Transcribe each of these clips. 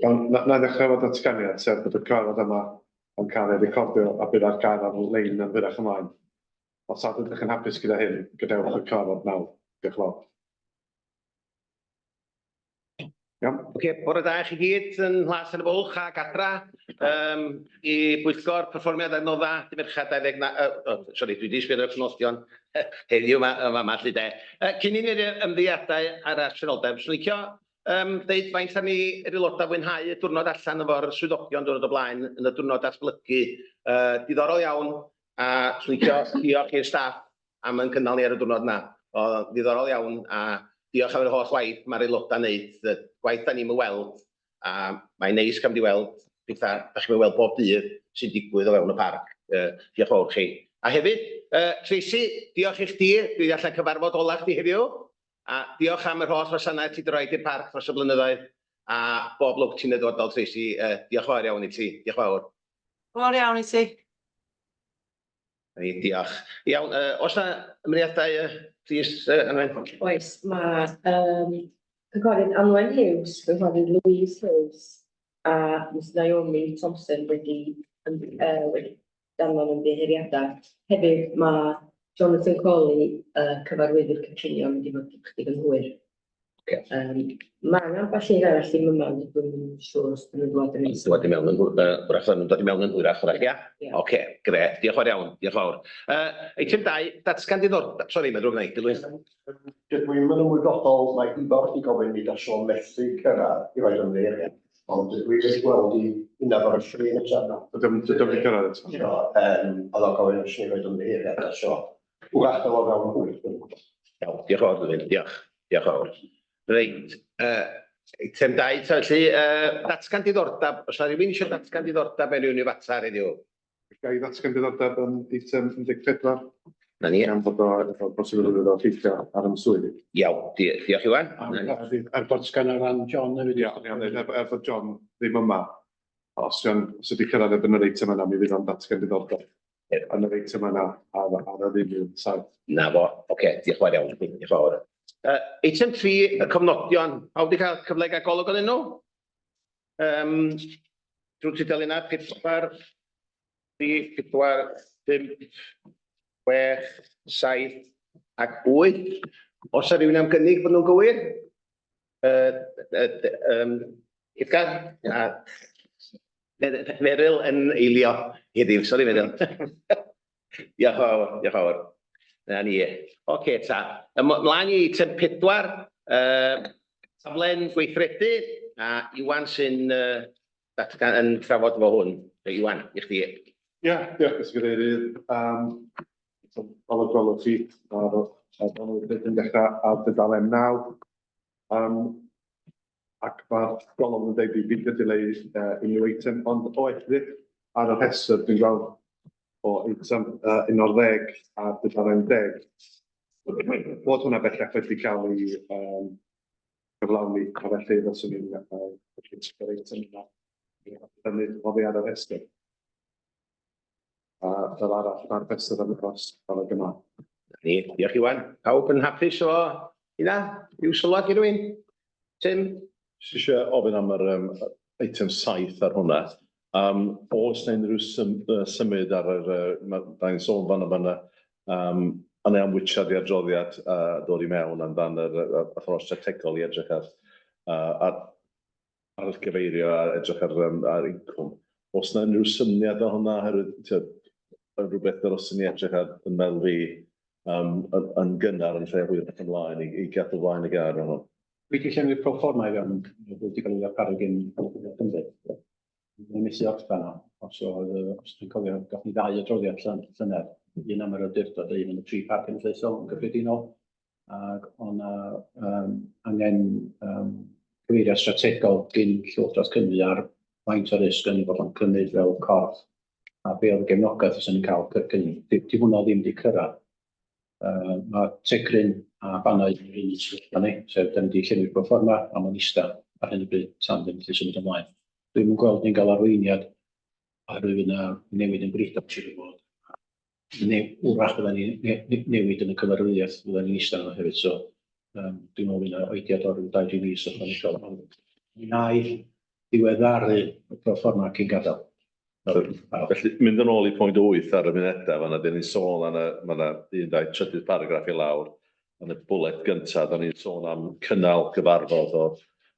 Iawn, na i ddechrau efo datganiad, sef bod y cyfarfod yma yn cael ei recordio a bydd ar gael ar-lein yn hwyrach ymlaen. Os nad ydych yn hapus gyda hyn, gadewch y cyfarfod nawr. Diolch yn fawr. Iawn. Oce, bore da i chi gyd yn Mhlas yn y Bwlch ac adra. Um, I bwyllgor perfformiad adnodda, dy Mercher 29... Uh, oh, sorry, dwi wedi sbio ar y cofnodion heddiw yma, yma, yma lly de. Cyn i ni ymddiadau ar absenoldeb, swn licio deud faint am i yr aelodau fwynhau y diwrnod allan efo'r swyddogion diwrnod o blaen yn y diwrnod datblygu. Diddorol iawn, a swn licio diolch i'r staff am yn cynnal ni ar y diwrnod yna. Oedd o'n ddiddorol iawn a diolch am yr holl waith mae'r aelodau'n neud, y gwaith da ni'm yn weld a mae'n neis cael mynd i weld pethau da chi'm yn weld bob dydd sy'n digwydd o fewn y parc. Diolch yn fawr chi. A hefyd, Tracy, diolch i chdi, dwi allan cyfarfod ola chdi heddiw, a diolch am yr holl wasanaeth ti 'di roid i'r parc dros y blynyddoedd, a bob lwc ti'n y dyfodol Tracy, diolch yn fawr iawn i ti, diolch yn fawr. Fawr iawn i ti. Ni, diolch. Iawn, uh, oes na ymwneudau, uh, please, uh, Anwen? Oes, mae um, Cynghorydd Anwen Hughes, Cynghorydd Louise Hughes a Miss Naomi Thompson wedi, uh, wedi danfon ymddiheuriadau. Hefyd mae Jonathan Cawley, uh, cyfarwyddwr cynllunio, yn mynd i fod ychydig yn hwyr. Ocê. Yym ma' 'na ambell un arall ddim yma ond dwi'm yn siŵr os 'dyn nhw'n dŵad yn Dŵad i mewn yn hw- yy wrach fyddan nhw'n dod i mewn yn hwyrach wrach ia? Ia. Ocê, grêt, diolch yn fawr iawn, diolch yn fawr. Yy eitem dau, datgan diddordeb, sori mae'n ddrwg gynna i, Dilwyn. Dydw i'm yn ymwybodol, mae Ifor wedi gofyn mi daswn o'n methu cyrraedd i roid ymddiheuriad, ond dydw i wedi gweld i hynna ar y sgrin eto. Dydw i'm wedi cyrraedd eto. So, yym, oedd o'n gofyn os o'n i'n rhoi ymddiheuriad, so wrach fel o fewn hwyr, dwi'm yn gwybod. Iawn, diolch yn fawr Dilwyn, diolch, diolch yn fawr. Reit, uh, eitem dau, ta felly, uh, datgan diddordeb, os yna rhywun eisiau datgan diddordeb mewn rhywun i fater heddiw? Ga i ddatgan diddordeb yn eitem 14? Na ni. Gan fod o efo posibilrwydd o effeithio ar 'y swydd i. Iawn, diolch Iwan. Er bod sgan ar ran John hefyd. Ia, o'n i am ddeud, er bod John ddim yma, os yw os ydy cyrraedd erbyn yr eitem yna, mi fydd o'n datgan diddordeb yn yr eitem yna ar, ar yr un saith. Na fo, oce, okay, diolch yn fawr iawn, diolch yn fawr. Eitem 3, y cofnodion. Pawb wedi cael cyfle i gael golwg arnyn nhw? Um, drwy tudalennau 4, 3, 4, 5, 6, 7 ac 8. Os yna rhywun am gynnig bod nhw'n gywir? Uh, um, Edgar a Meryl yn eilio heddiw. Sori Meryl. Diolch yn fawr, diolch yn fawr. Na ni. Oce, ta. Ymlaen i eitem 4, uh, taflen gweithredu, a Iwan sy'n uh, datgan, yn trafod fo hwn. Iwan, i chdi. Ie, diolch Mr Cadeirydd. Um, so, fel y gwelwch chi, mae'r taflen weithredu yn dechrau ar dudalen 9. Um, ac mae'r golofn yn deud i beidio dileu unrhyw eitem, ond o edrych ar y rhestr dwi'n gweld o eitem uh, 11 ar dudalen 10, bod hwnna bellach wedi cael ei um, cyflawni, a felly fyswn i'n uh, yr eitem yna i oddi ar y rhestr. A fel arall, mae'r rhestr yn aros fel ag yma. Ni, diolch Iwan. Pawb yn hapus o hynna? Yw sylwad i rywun? Tim? Jyst eisiau ofyn am yr um, eitem 7 ar hwnna. Um, oes na unrhyw sym, uh, symud ar yr, uh, ma, da ni'n sôn fan yma, um, yna am wytsiad i adroddiad uh, dod i mewn amdan yr uh, y ffordd strategol i edrych ar, uh, ar arallgyfeirio a edrych ar, um, ar incwm. Oes na unrhyw syniad o hwnna, oherwydd tibod, yn rhywbeth dylswn ni edrych ar yn meddwl fi um, yn, yn gynnar yn lle hwyrach ymlaen i, i gadw flaen y gair o'n hwn. Dwi wedi llenwi'r pro forma i fewn, wedi cael ei ddarparu gen Llywodraeth Cymru. Mae'n methu orffen o, os oedd, os dwi'n cofio, gath ni ddau adroddiad llynedd, un am yr awdurdod a un am y tri parc cenedlaethol yn gyffredinol, ac oedd 'na um, angen um, cyfeiriad strategol gyn Llywodraeth Cymru ar faint o risg yn ei fod yn cymryd fel corff a be oedd y gefnogaeth fysa ni'n cael cynnig. Di, di hwnna ddim wedi cyrraedd. Uh, mae Tegryn a Bannau yn yr un sefyllfa ni, sef da ni wedi llenwi'r pro forma a mae'n ista ar hyn o bryd tan ddim wedi symud ymlaen. Dwi'm yn gweld ni'n cael arweiniad oherwydd fydd 'na newid yn gweinidog siŵr o fod. Neu wrach fydda ni newid yn y cyfarwyddiaeth fydda ni'n eistedd yno hefyd, so um, dwi'n meddwl fydd yna oediad o ryw 2-3 mis ychwanegol. Mi wna i ddiweddaru y pro fforma cyn gadael. Felly, mynd yn ôl i pwynt 8 ar y munedau, fan'na, dyn ni'n sôn am y, ma' 'na un, dau, trydydd paragraff i lawr, yn y bwled gyntaf, da ni'n sôn am cynnal cyfarfod o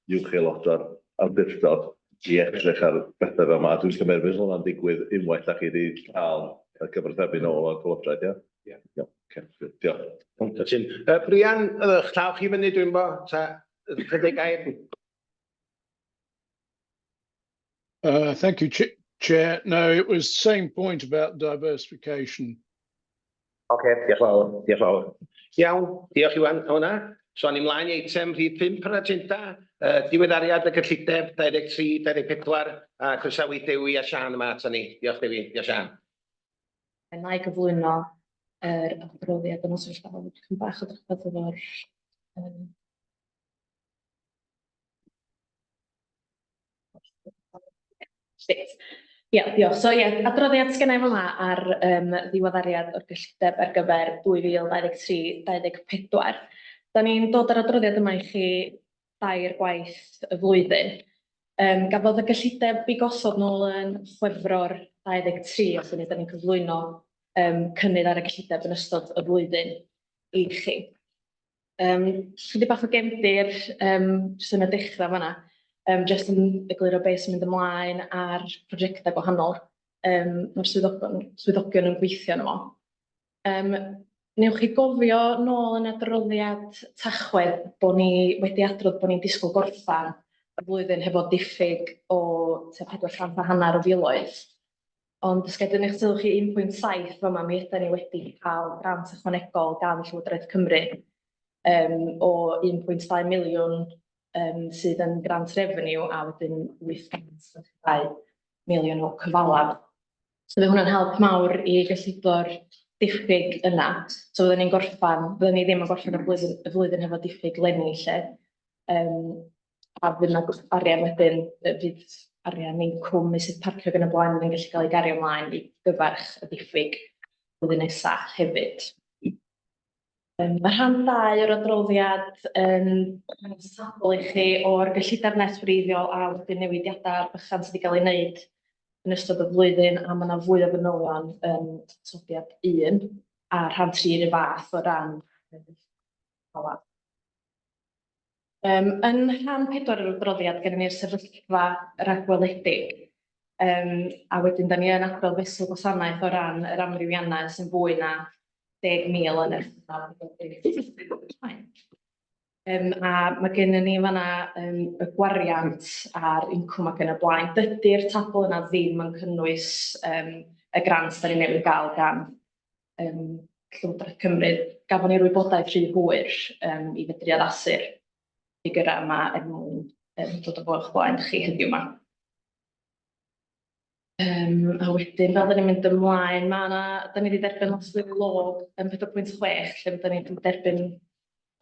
uwch aelodau'r awdurdod i edrych ar bethau fel yma. Dwi'n cymryd fydd hwnna'n digwydd unwaith da chi wedi cael y cyfathrebu nôl o'r Llywodraeth, ia? Ie. Iawn, ocê, diolch. Ti'n. Brian, ydych llaw chi fyny dwi'n bo, ta, rhedeg gair? Thank you, Chair. No, it was the same point about diversification. Oce, diolch yn fawr, diolch yn fawr. Iawn, diolch Iwan am hwnna. So awn ni mlaen i eitem rhif 5 ar yr agenda, diweddariad y gyllideb 23-24, a croesawu Dewi a Siân yma aton ni. Diolch Dewi, diolch Siân. Na i gyflwyno yr adroddiad yma, so felly dwi'n bach o drafferth efo'r Reit. Ia, diolch. So ie, adroddiad sgenna i fama ar ddiweddariad o'r gyllideb ar gyfer 2023-24. Da ni'n dod â'r adroddiad yma i chi dair gwaith y flwyddyn. Gafodd y gyllideb ei gosod nôl yn Chwefror 23, os da ni'n cyflwyno cynnydd ar y gyllideb yn ystod y flwyddyn i chi. Chydig bach o gefndir, jyst yn y dechrau fan'na, jyst yn egluro beth sy'n mynd ymlaen ar prosiectau gwahanol mae'r swyddogion yn gweithio arno fo. Newch chi gofio nôl yn adroddiad Tachwedd bod ni wedi adrodd bod ni'n disgwyl gorffan y flwyddyn hefo diffyg o tua 450 o filoedd. Ond os ga i dynnu'ch sylw chi 1.7 fama, mi ydan ni wedi cael grant ychwanegol gan Llywodraeth Cymru o 1.2 miliwn sydd yn grant revenue a wedyn 802 miliwn o cyfalaf. So fydd hwnna'n help mawr i gyllido'r diffyg yna. So fyddwn ni'n gorffan, fyddwn ni ddim yn gorffen y flwyddyn hefo diffyg leni lle. A fydd yna arian wedyn, fydd arian incwm meysydd parcio yn y blaen yn gallu cael ei gario ymlaen i gyfarch y diffyg flwyddyn nesaf hefyd. Mae rhan 2 o'r adroddiad yn tabl i chi o'r gyllideb net wreiddiol a wedyn newidiadau bychan sydd wedi cael ei wneud yn ystod y flwyddyn, a mae yna fwy o fanylion yn atodiad 1 a rhan 3 yr un fath o ran ola. Yn rhan 4 o'r adroddiad gennym ni'r sefyllfa ragweledig. A wedyn da ni yn adrodd fesul gwasanaeth o ran yr amrywiannau sy'n fwy na 10,000 yn yr. A mae gennym ni fanna y gwariant a'r incwm ac yn y blaen. Dydy'r tabl yna ddim yn cynnwys y grant da ni newydd gael gan Llywodraeth Cymru. Gafon ni'r wybodaeth rhy hwyr i fedru addasu'r ffigurau yma er mwyn dod o fo o'ch blaen chi heddiw yma. A wedyn, fel da ni'n mynd ymlaen, mae yna, da ni wedi derbyn lot fwy o log yn 4.6, lle da ni wedi derbyn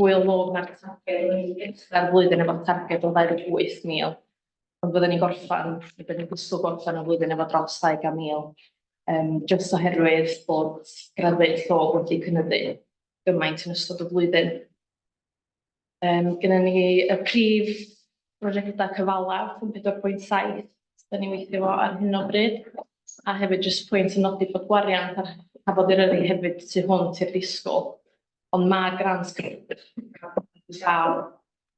fwy o log na'r targed. O'n i'n dechrau'r flwyddyn efo targed o 28,000, ond fyddwn ni'n gorffan, byddwn ni'n disgwyl gorffan y flwyddyn efo dros 200,000, jyst oherwydd bod graddfeydd llog wedi cynyddu gymaint yn ystod y flwyddyn. Gynnon ni y prif brosiectau cyfalaf yn 4.7 da ni'n weithio fo ar hyn o bryd, a hefyd jyst pwynt yn nodi bod gwariant ar Hafod Eryri hefyd tu hwnt i'r disgwyl, ond mae grant gael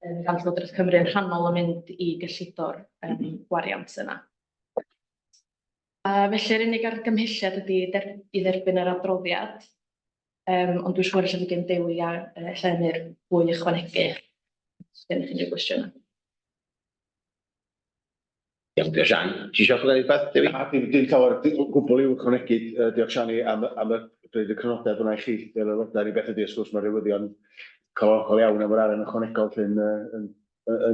gan Llywodraeth Cymru yn rhannol yn mynd i gyllido'r gwariant yna. A felly'r unig argymhelliad ydy i dderbyn yr adroddiad, ond dwi'n siŵr ella fydd gen Dewi a ella Emyr fwy ychwanegu os gennych chi unrhyw gwestiynau. Iawn, diolch Sian. Ti eisiau ychwanegu rhywbeth, Dewi? Na, dim llawer o gwbl i'w ychwanegu. Diolch Siani am y dweud y crynodeb yna i chi fel aelodau. Yr unig beth ydy, wrth gwrs, mae'r newyddion calonogol iawn am yr arian ychwanegol lly'n yn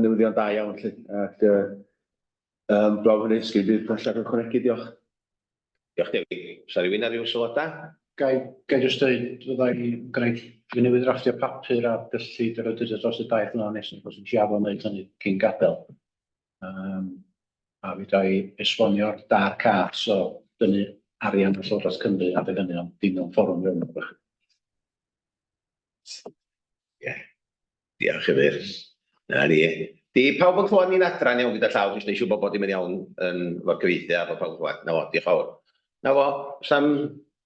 newyddion da iawn lly. Ac blaw hynny, sgyn byd pellach ychwanegu, diolch. Diolch Dewi. Oes 'na rywun ar ryw sylwadau? Ga i jyst dweud, fydda i gwneud, dwi newydd drafftio papur ar gyllid yr awdurdod dros y 2 mlynedd nesaf, achos nes i addo wneud hynny cyn gadael. A fedra i esbonio'r dark arts o dynnu arian o Llywodraeth Cymru adeg hynny, ond dim mewn fforwm fewn. Ie, diolch i fyr. Na ni. Di pawb yn clywed ni'n adran iawn gyda llaw, jyst neu' siŵr bod bod dim yn iawn yn efo'r cyfieithu a bod pawb yn clywed. 'Na fo, diolch yn fawr. 'Na fo, 'sa'm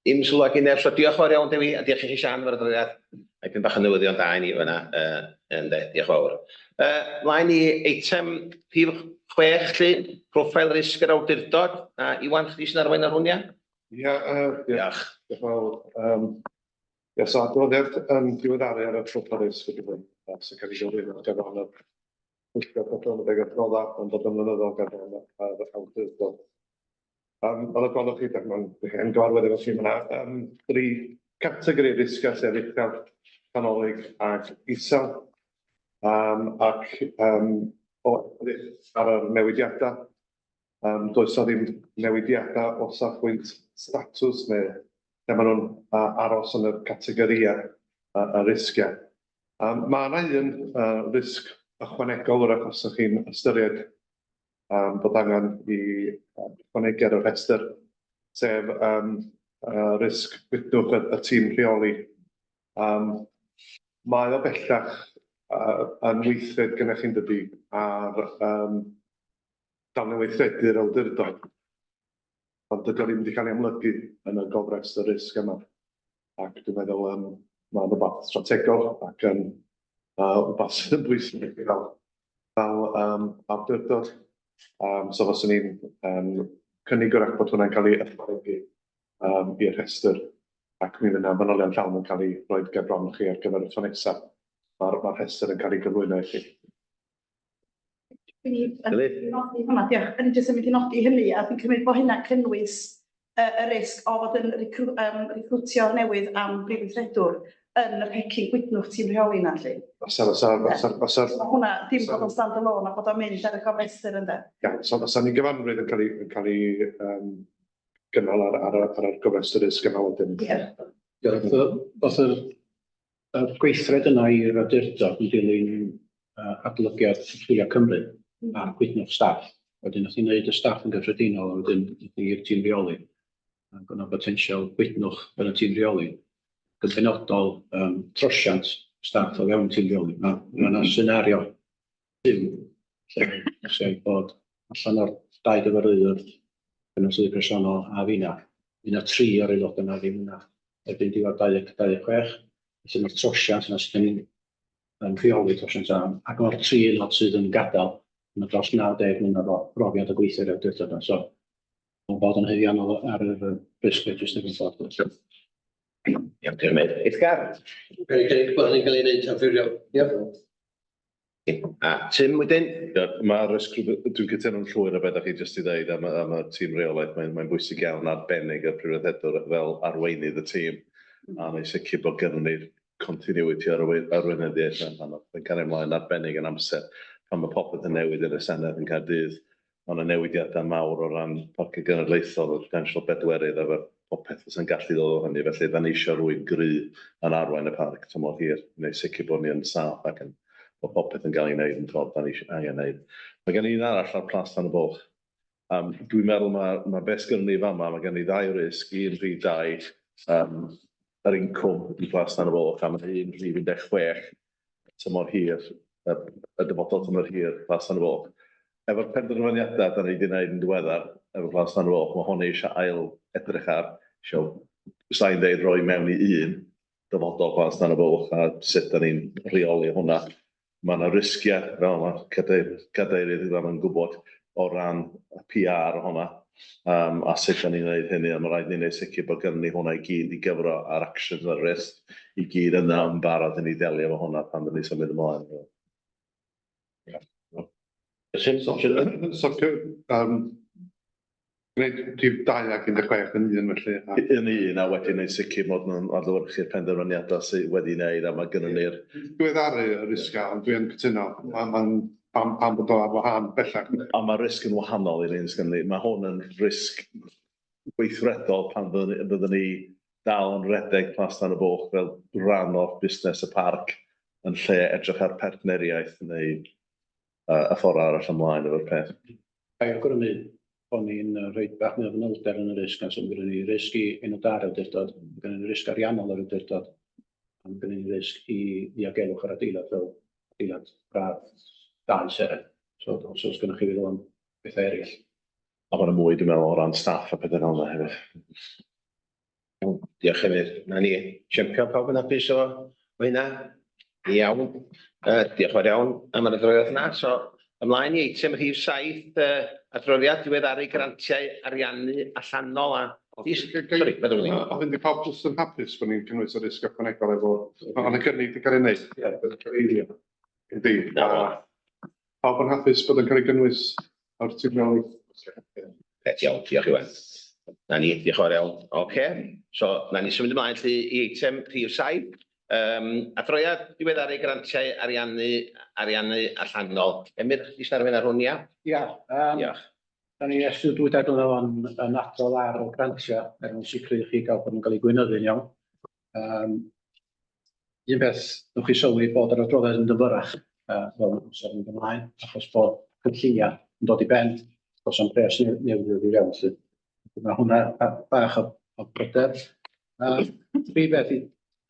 dim sylwad gin neb, so diolch yn fawr iawn Dewi, a diolch i chi Siân efo'r adroddiad. Dipyn bach o newyddion da i ni fan'na, ynde, diolch yn fawr. Mlaen i eitem rhif 6 lly, proffil risg yr awdurdod. A Iwan, chdi sy'n arwain ar hwn, ia? Ia, diolch. Diolch. Diolch yn fawr. Ia, so adroddiad yn diweddaru ar y proffil risg ydy hwn, sy'n cael ei gyflwyno gan y Pwyllgor Perfformiad ag Adnoddau, ond dod yn flynyddol gan yr awdurdod. Fel y gwelwch chi, mae'n hen gyfarwydd efo chi, mae yna dri categori risgiau, sef uchel, canolig ac isel. Ac o edrych ar y newidiadau, does 'na ddim newidiadau o safbwynt statws neu lle maen nhw'n aros yn y categorïau y risgiau. Mae yna un risg ychwanegol wrach os ydych chi'n ystyried bod angen i ychwanegu ar y rhestr, sef risg gwydnwch y tîm rheoli. Mae o bellach yn weithred gennych chi'n dydi ar dal i weithredu'r awdurdod, ond dydy o ddim wedi cael ei amlygu yn y gofrestr risg yma. Ac dwi'n meddwl mae'n rhywbeth strategol ac yn rhywbeth sydd yn bwysig i fel awdurdod. So faswn i'n cynnig wrach bod hwnna'n cael ei ychwanegu i'r rhestr, ac mi fydd yna manylion llawn yn cael ei roi ger bron chi ar gyfer y tro nesaf. Mae'r rhestr yn cael ei gyflwyno i chi. Dwi'n nodi hwnna, diolch. O'n i jyst yn mynd i nodi hynny, a dwi'n cymryd bod hynna'n cynnwys y risg o fod yn recrwtio newydd am brif weithredwr yn y pecyn gwydnwch tîm rheoli yna, lly. Fysa, fysa, fysa, fysa. So hwnna, dim bod o'n stand alone a bod o'n mynd ar y gofrestr ynde. Iawn, so fysa ni'n gyfanrwydd yn cael ei gynnal ar y gofrestr risg yma wedyn. Ie. Oedd y gweithred yna i'r awdurdod yn dilyn adolygiad Chwilio Cymru ar gwydnwch staff. Wedyn nath i wneud y staff yn gyffredinol, a wedyn nath i'r tîm rheoli. Ac o'na potensial gwydnwch yn y tîm rheoli. Yn benodol trosiant staff o fewn tîm rheoli. Mae yna senario byw lle lle bod allan o'r dau gyfarwyddwr cynorthwyydd personol a finna, un o tri o'r aelodau yna ddim yna erbyn diwedd 2026. Felly mae'r trosiant yna sydd yn rheoli trosiant yna, ac o'r tri aelod sydd yn gadael, mae dros 90 mlynedd o brofiad o gweithio i'r awdurdod yna. So, mae'n bod yn haeddiannol ar yr risk register yn ffordd. Iawn, diolch yn fawr. Edgar? Gael ei bod hynny'n cael ei wneud yn ffurfiol. Ie. A Tim wedyn? Ie, mae'r risg, dwi'n cytuno'n llwyr â beth ydych chi jyst i ddeud am y tîm reolaeth. Mae'n bwysig iawn arbennig y prif weithredwr fel arweinydd y tîm. A mae'n sicr bod gennym ni'r continuity ar arweinyddiaeth yna. Mae'n cael ymlaen arbennig yn amser pan mae popeth yn newid yn y Senedd yn Caerdydd. Mae yna newidiadau mawr o ran Parciau Genedlaethol, y potensial bedwerydd efo popeth fysa'n gallu ddod o hynny. Felly, da ni eisiau rhywun gry yn arwain y parc tymor hir, neu sicr bod ni yn saff ac yn bod popeth yn cael ei wneud yn ffordd da ni angen wneud. Mae gen i un arall ar Plas Tan y Bwlch. Dwi'n meddwl mae beth sgynnon ni fama, mae gen i ddau risg, un rhif 2, yr incwm i Plas Tan y Bwlch, a mae un rhif 16, tymor hir, y dyfodol tymor hir Plas Tan y Bwlch. Efo'r penderfyniadau da ni wedi gwneud yn diweddar efo Plas Tan y Bwlch, mae hwn eisiau ail edrych ar, eisiau, sa'n dweud roi mewn i un dyfodol Plas Tan y Bwlch a sut da ni'n rheoli hwnna. Mae yna risgiau, fel mae cadeirydd yma yn gwybod, o ran y PR o hwnna, a sut da ni'n gwneud hynny, a mae rhaid ni wneud sicr bod gynnon ni hwnna i gyd i gyfro ar actions a'r risg i gyd yna yn barod i ni delio efo hwnna pan da ni'n symud ymlaen. So, gwneud rhif 2 ac 16 yn un felly. Yn un, a wedyn wneud sicr bod nhw'n adlewyrchu'r penderfyniadau sydd wedi wneud, a mae gynnon ni'r Diweddaru y risga, ond dwi'n cytuno, mae'n pam bod o ar wahân bellach. A mae'r risg yn wahanol i'r un sgynnon ni. Mae hwn yn risg gweithredol pan fyddwn ni dal yn redeg Plas Tan y Bwlch fel rhan o'r busnes y parc yn lle edrych ar partneriaeth neu y ffordd arall ymlaen efo'r peth. Ga i awgrymu bod ni'n rhoi bach mwy o fanylder yn y risg, a so mae gennym ni risg i enw da'r awdurdod, mae gennym ni risg ariannol yr awdurdod, a mae gennym ni risg i ddiogelwch yr adeilad fel adeilad braf. dau seren. So os oes gennych chi feddwl am bethau eraill. A ma' 'na mwy dwi'n meddwl o ran staff a pethe fel 'na hefyd. Iawn, diolch hefyd. Na ni, champion pawb yn hapus o hynna? Iawn, diolch yn fawr iawn am yr adroddiad yna. So, ymlaen i eitem rhif 7, adroddiad diweddaru grantiau ariannu allanol a... Sori, meddwl ni. Oedd yn pawb jyst yn hapus bod ni'n cynnwys y risg ychwanegol efo... Ond y gynnig wedi cael ei wneud. Ie. Yndi. Pawb yn hapus bod yn cael ei gynnwys ar tîm rheoli? Pet iawn, diolch Iwan. Na ni, diolch yn fawr iawn. Oce, so na ni symud ymlaen lly i eitem rhif 7. Adroddiad diweddaru grantiau ariannu ariannu allanol. Emyr, chdi sy'n arwain ar hwn, ia? Ia. Diolch. Da ni ers rhyw dwy dair blynedd wan yn adrodd ar y grantiau er mwyn sicrhau i chi gael bod nhw'n cael eu gweinyddu'n iawn. Un peth, newch chi sylwi bod yr adroddiad yn mynd yn fyrrach fel mae'r amser yn mynd ymlaen, achos bod cynlluniau yn dod i ben, does am pres newydd i fewn 'lly. Mae hwnna bach o bryder. Tri beth i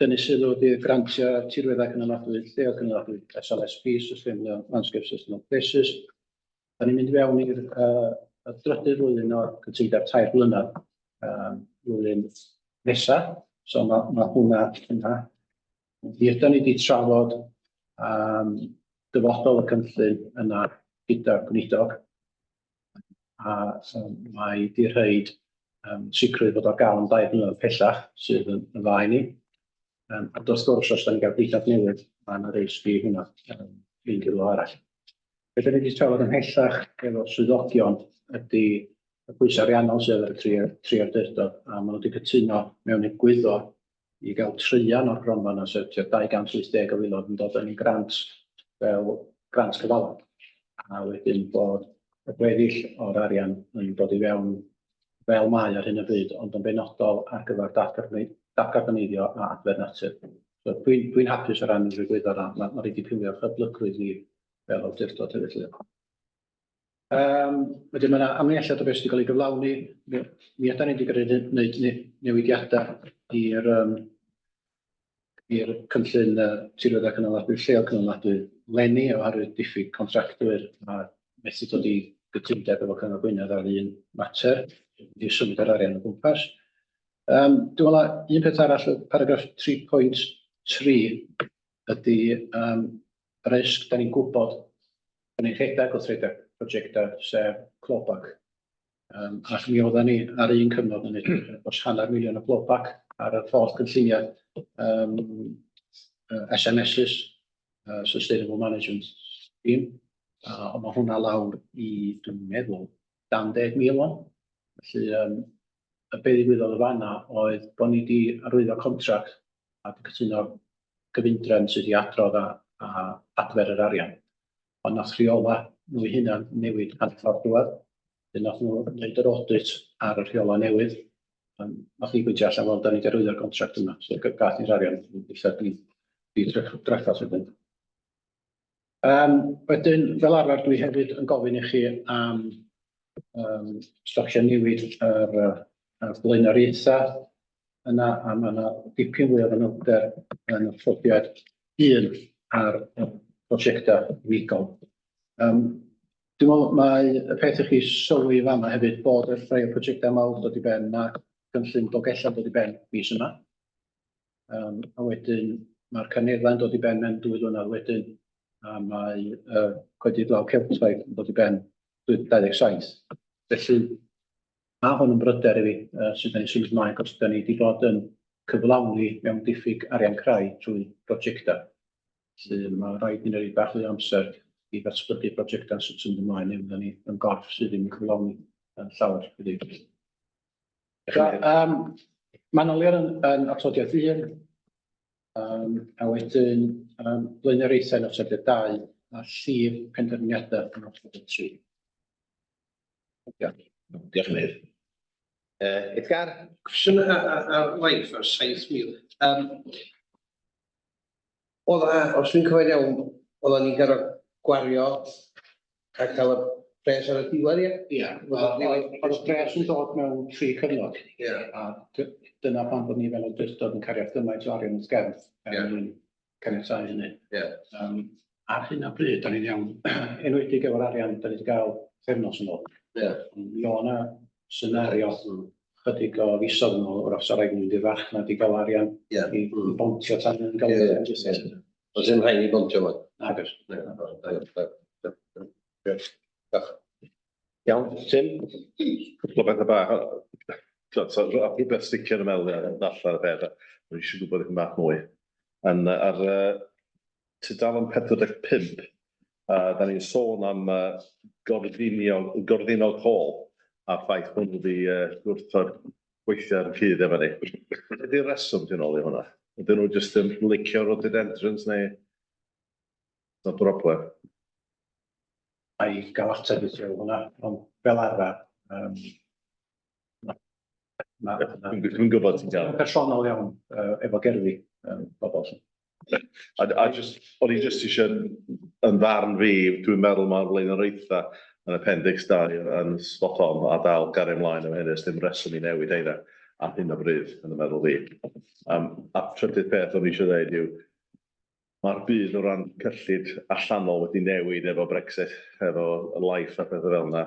dynnu sylw ydy grantiau tirweddau cynaladwy, lleoedd cynaladwy, SLSP, Sustainable Landscape Sustainable Places. Da ni'n mynd i fewn i'r y drydydd flwyddyn o'r cytundeb 3 blynedd, flwyddyn nesa, so ma' hwnna yna. Mi ydan ni wedi trafod dyfodol y cynllun yna gyda'r gweinidog, a mae 'di rhoid sicrwydd bod ar gael am 2 blynedd pellach, sydd yn dda i ni. Ond wrth gwrs, os da ni'n cael gweinidog newydd, mae yna risg i hwnna mynd i rywle arall. Be da ni wedi trafod ymhellach efo swyddogion ydy y pwysau ariannol sydd ar y tri awdurdod, a maen nhw wedi cytuno mewn egwyddor i gael traean o'r gronfa yna, sef tua 280 o filoedd yn dod yn grant fel grant cyfalaf, a wedyn bod y gweddill o'r arian yn dod i fewn fel mae ar hyn o bryd, ond yn benodol ar gyfer datgarboneiddio a adfer natur. So dwi'n dwi hapus o ran yr egwyddor yna, mae wedi pilio'r hyblygrwydd ni fel awdurdod hefyd 'lly. Wedyn mae yna amlinelliad o beth sydd wedi cael ei gyflawni. Mi ydan ni wedi gwneud newidiadau i'r i'r cynllun tirweddau cynaladwy, lleol cynaladwy leni oherwydd diffyg contractwyr a methu dod i gytundeb efo Cyngor Gwynedd ar un mater, wedi symud yr arian o gwmpas. Dwi'n meddwl un peth arall, paragraff 3.3 ydy risg, da ni'n gwybod, da ni'n rhedeg wrth rhedeg prosiectau, sef clawback. Ac mi oedden ni ar un cyfnod yn edrych dros 500,000 o clawback ar y ffordd cynlluniau SMSs, Sustainable Management Scheme, ond mae hwnna lawr i, dwi'n meddwl, dan 10,000 o'n. Felly, y be ddigwyddodd y fanna oedd bod ni wedi arwyddo contract a wedi cytuno gyfundrefn sydd i adrodd a adfer yr arian. Ond nath rheola nhw eu hunan newid hanner ffordd drwadd. Wedyn nath nhw wneud yr audit ar y rheola newydd. Nath ni bwyntio allan, wel, da ni wedi arwyddo'r contract yma, so gath ni'r arian eitha di drafferth wedyn. Wedyn, fel arfer, dwi hefyd yn gofyn i chi am stopio newid yr blaenoriaethau yna, a mae yna dipyn fwy o fanylder yn y profiad 1 ar y prosiectau unigol. Dwi'n meddwl mae y peth i chi sylwi fama hefyd bod y rhai o'r prosiectau mawr dod i ben a cynllun Dolgellau dod i ben mis yma. A wedyn mae'r Carneddau'n dod i ben mewn 2 flynedd wedyn, a mae Coedydd Glaw Celtaidd yn dod i ben 2027. Felly mae hwn yn bryder i fi, sut da ni'n symud ymlaen, achos da ni wedi bod yn cyflawni mewn diffyg arian crai trwy brosiectau. Felly mae rhaid i ni roi bach fwy o amser i ddatblygu brosiectau sut symud ymlaen, neu fydda ni yn gorff sydd ddim yn cyflawni yn llawer. Manylion yn atodiad 1, a wedyn blaenoriaethau yn atodiad 2, a llif penderfyniadau yn atodiad 3. Diolch. Diolch yn fawr. Edgar? Cwestiwn ar life ar 7,000. Oedd, os dwi'n cofio'n iawn, oedden ni'n gorfod gwario a cael y pres ar y diwedd, ie? Ie, wel, oedd y pres yn dod mewn 3 cyfnod. Ie. A dyna pam bod ni fel awdurdod yn cario gymaint o arian wrth gefn, er mwyn caniatáu hynny. Ie. Ar hyn o bryd, da ni'n iawn, enwedig efo'r arian da ni wedi gael pythefnos yn ôl. Ie. Ond Mi o' 'na senario chydig o fisoedd yn ôl, wrach sa raid mynd i'r farchnad i gael arian i bontio tan yn gael Ie. Oes dim rhaid ni bontio fo? Nag oes. Diolch. Iawn, Tim? Cwpl o bethau bach. T'od, so, rhywbeth sticio yn y meddwl i allan y peth, a o'n i eisiau gwybod dipyn bach mwy. Yn, ar tudalen 45, da ni'n sôn am Gordiniog, Gorddinog Hall, a'r ffaith bod nhw wedi gwrthod gweithio ar y cyd efo ni. Be 'di'r reswm tu ôl i hwnna? Ydyn nhw jyst yn licio rhododendrons neu oes 'na broblem? I gael ateb i ti ar hwnna, ond fel arfer, Dwi'n gwybod ti'n gael. Personol iawn efo gerddi bobl. A just, o'n i jyst eisiau, yn farn fi, dwi'n meddwl mae'r blaenoriaethau yn appendix 2 yn spot on a dal gario ymlaen efo hynny, does dim reswm i newid heina ar hyn o bryd, yn y meddwl fi. A trydydd peth o'n i eisiau dweud yw, mae'r byd o ran cyllid allanol wedi newid efo Brexit, efo LIFE a pethau fel yna.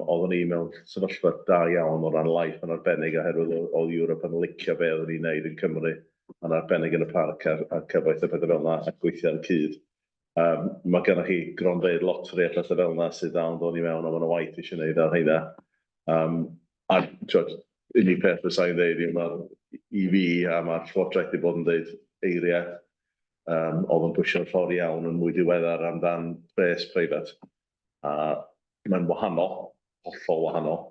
Oeddwn ni mewn sefyllfa da iawn o ran LIFE yn arbennig oherwydd oedd Ewrop yn licio be oeddwn ni'n neud yn Cymru, yn arbennig yn y parc a'r cyfoeth a pethau fel yna, a gweithio ar y cyd. Mae gennych chi gronfeydd loteri a pethau fel yna sydd dal yn dod i mewn, a mae yna waith eisiau gwneud ar heina. A t'wod, unig peth fysai'n ddeud yw mae'r i fi a mae'r Llywodraeth wedi bod yn dweud eiriau oedd yn pwysio'r ffordd iawn yn mwy diweddar amdan pres preifat. A mae'n wahanol, hollol wahanol,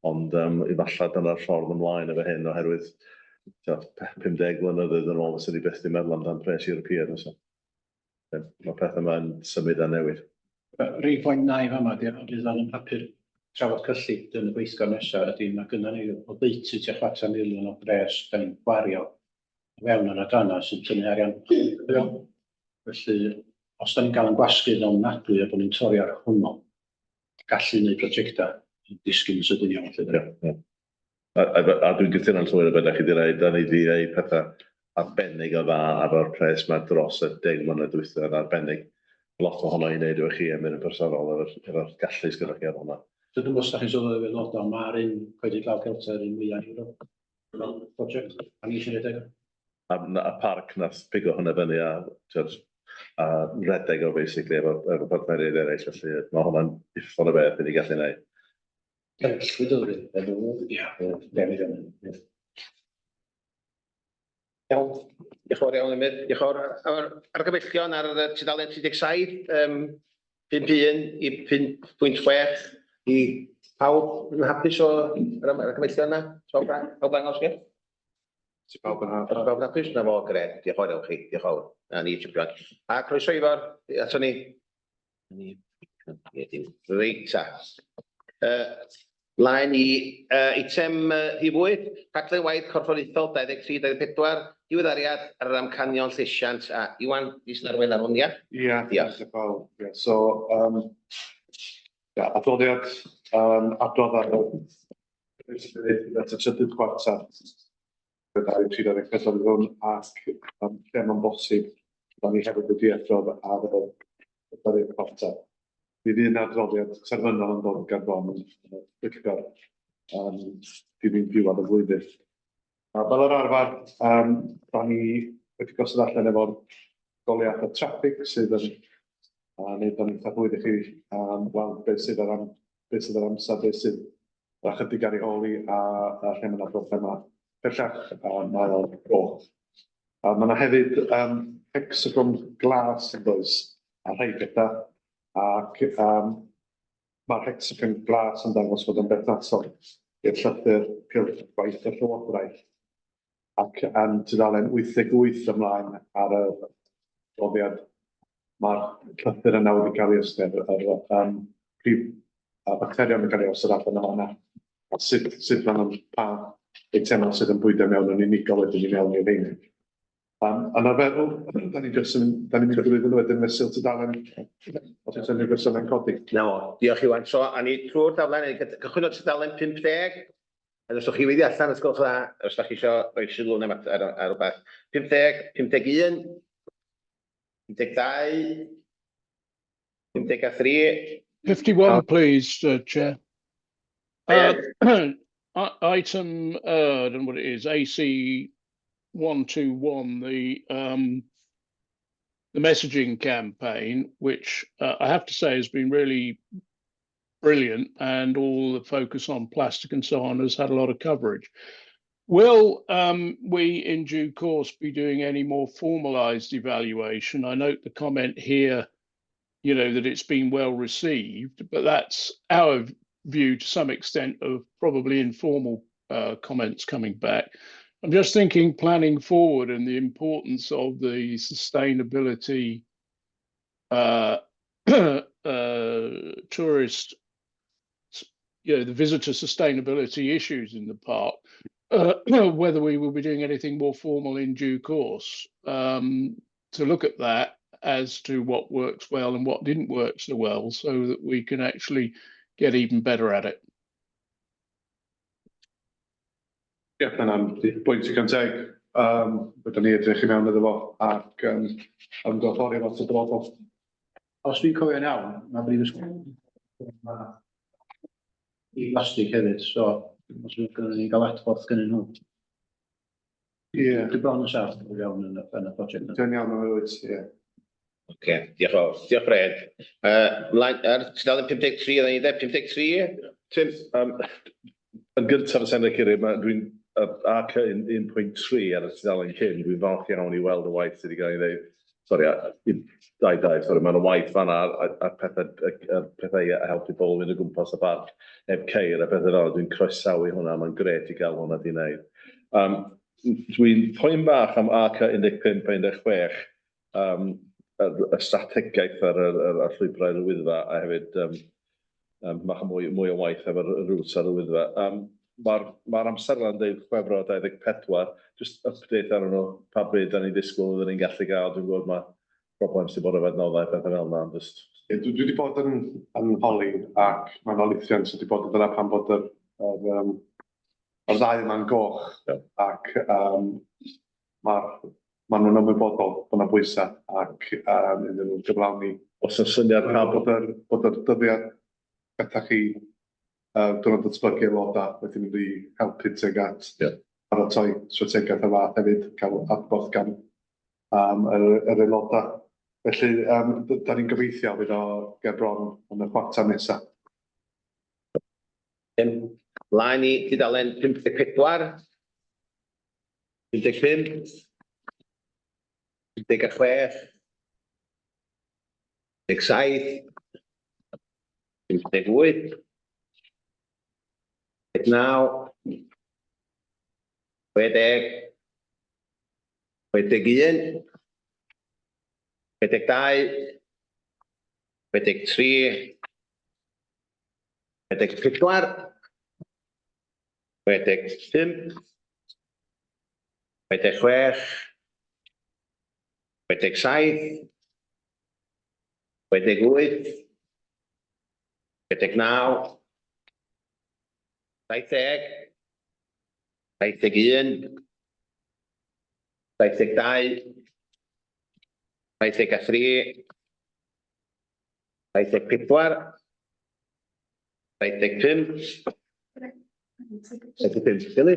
ond efallai dyna'r ffordd ymlaen efo hyn oherwydd t'wod, 50 mlynedd yn ôl fysa ni byth 'di meddwl amdan pres Ewropeaidd fysa. Mae pethau yma'n symud a newid. Yr unig bwynt wna i fama, 'di, fydd o'n papur trafod cyllid yn y gweithgor nesaf, ydy mae gynnon ni oddeutu tua chwarter miliwn o bres da ni'n gwario o fewn yr adrannau sy'n tynnu arian. Felly, os da ni'n gael yn gwasgu yn ofnadwy a bod ni'n torri ar hwnnw, gallu gwneud prosiectau yn disgyn yn sydyn iawn. Felly. Ie. A dwi'n cytuno'n llwyr â beth dach chi wedi dweud. Da ni wedi gwneud pethau arbennig o dda efo'r pres 'ma dros y 10 mlynedd dwytha yn arbennig. Lot ohono i wneud efo chi am yn personol, efo gallu sgynnoch chi ar hwnna. So dwi'n gwybod os da chi'n sylweddoli aelodau, ond mae'r un Coed Glaw Celtaidd yr un mwyaf yn Ewrop. Project, a ni eisiau rhedeg o. A parc nath pigo hwnna fyny a, t'wod, a redeg o basically efo partneriaid eraill, felly mae hwnna'n uffern o beth i ni gallu gwneud. Ie. Iawn, diolch yn fawr iawn Emyr, diolch yn fawr. A'r argymhellion ar y tudalen 37, 5.1 i 5.6 i pawb yn hapus o yr argymhellion yna? Pawb pawb ddangos chi? Ti pawb yn hapus? Pawb yn hapus? Na fo, gret, diolch yn fawr iawn chi, diolch yn fawr. Na ni, champion. A croeso Ifor, ato ni. Ni. Reit ta. Mlaen i eitem rhif 8, rhaglen waith corfforaethol 23-24, diweddariad ar yr amcanion llesiant. A Iwan, ti sy'n arwain ar hwn, ia? Ia, Diolch. Diolch. Ie, so, ia, adroddiad, adrodd ar y trydydd chwarter 23-24 hwn ac lle mae'n bosib, da ni hefyd wedi adrodd ar y trydydd chwarter. Mi fydd yna adroddiad terfynol yn dod gan bron yn y pwyllgor dilyn diwedd y flwyddyn. A fel yr arfer, da ni wedi gosod allan efo'r goleuadau traffig sydd yn neud o'n eitha rhwydd i chi weld beth sydd ar am, beth sydd ar amser, beth sydd ar ychydig ar ei hôl i a lle mae yna broblemau bellach, a mae o'n goch. A mae yna hefyd hecsagon glas yn does, a rhai pethau, ac mae'r hecsagon glas yn dangos fod yn berthnasol i'r llythyr cylch gwaith y Llywodraeth, ac yn tudalen 88 ymlaen ar y adroddiad, mae'r llythyr yna wedi cael ei ystyr, yr prif faterion yn cael ei osod allan yma yna, a sut maen nhw'n, pa eitemau sydd yn bwydo mewn yn unigol wedyn i mewn i'r rheiny. Yn arferol, da ni jyst yn, da ni'n mynd drwyddyn nhw wedyn fesul tudalen, os oes unrhyw gwestiynau'n codi. Na fo, diolch Iwan. So, a ni trwy'r daflen, ni cychwyn o tudalen 50, a os ydych chi wedi allan, os gwelwch dda, os ydych chi eisiau rhoi sylw neu ar rhywbeth. 50, 51, 52, 53. 51, please, Chair. Yeah. Item, I don't know what it is, AC 121, the messaging campaign, which I have to say has been really brilliant, and all the focus on plastic and so on has had a lot of coverage. Will we in due course be doing any more formalized evaluation? I note the comment here, that it's been well received, but that's our view to some extent of probably informal comments coming back. I'm just thinking planning forward and the importance of the sustainability tourist, the visitor sustainability issues in the park, whether we will be doing anything more formal in due course to look at that as to what works well and what didn't work so well, so that we can actually get even better at it. Ie, dyna'n bwynt digon teg. Fydden ni edrych i mewn iddo fo ac ymgorffori fo at y dyfodol. Os dwi'n cofio'n iawn, mae brifysgol i blastig hefyd, so os yw'n gynnu ni gael adborth gynnyn nhw. Ie. Dwi bron yn saff iawn yn y prosiect yna. Dwi'n iawn am wyt, ie. Oce, diolch yn fawr. Diolch, Fred. Mlaen, ar tudalen 53, oedden ni dweud 53? Tim, yn gyntaf y Senedd Cymru, dwi'n AC 1.3 ar y tudalen cyn, dwi'n falch iawn i weld y waith sydd wedi cael ei wneud. Sori, dau, dau, sori, mae'n waith fanna a pethau, y pethau i helpu bobl fynd o gwmpas y parc heb ceir a pethau fel 'na. Dwi'n croesawu hwnna, mae'n grêt i gael hwnna di wneud. Dwi'n poen bach am AC 15 a 16, y strategaeth ar y llwybrau yr Wyddfa a hefyd bach o mwy o waith efo'r routes ar y Wyddfa. Mae'r amserlen deud Chwefror 24, just update arnyn nhw, pa bryd da ni'n disgwyl fydden ni'n gallu gael. Dwi'n gwybod mae problem sydd bod efo adnoddau, pethau fel yna, ond just. Ie, dwi wedi bod yn holi ac mae'n olithion sydd wedi bod yn dyna pan bod yr ddau yma'n goch ac ma nhw'n ymwybodol bod yna bwysau ac iddyn nhw gyflawni. Os yna syniad pa Bod yr dyddiad gatach chi diwrnod datblygu aelodau wedi mynd i helpu tuag at paratoi strategaeth y fath hefyd, cael adborth gan yr aelodau. Felly, da ni'n gobeithio fydd o ger bron yn y chwarter nesaf. Mlaen i tudalen 54, 55, 56, 57, 58, 59, 60, 61, 62, 63, 64, 65, 66, 67, 68, 69, 70, 71, 72, 73, 74, 75, 75, Billy?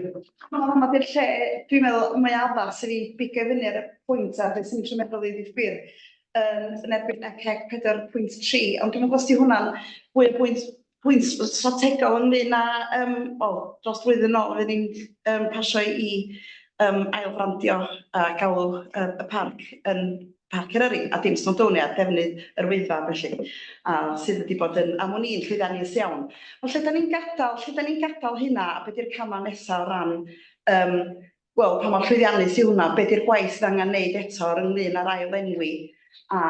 Hwnna di'r lle, dwi'n meddwl, mae addas i fi bigo fyny ar y pwynt ar beth sy'n trio meddwl i ddweud gwir yn erbyn ECEG 4.3, ond dwi'n meddwl os di hwnna'n fwy o bwynt strategol ynglyn â, wel, dros flwyddyn nôl, fydd ni'n pasio i ailfrandio a galw y parc yn Parc Eryri a dim Snowdonia, defnydd yr Wyddfa felly, a sydd wedi bod yn, am wn i'n llwyddiannus iawn. Ond lle da ni'n gadael hynna, a beth yw'r camau nesaf o ran, wel, pa mor llwyddiannus yw hwnna, beth yw'r gwaith sydd angen wneud eto ynglyn â'r ail enwi a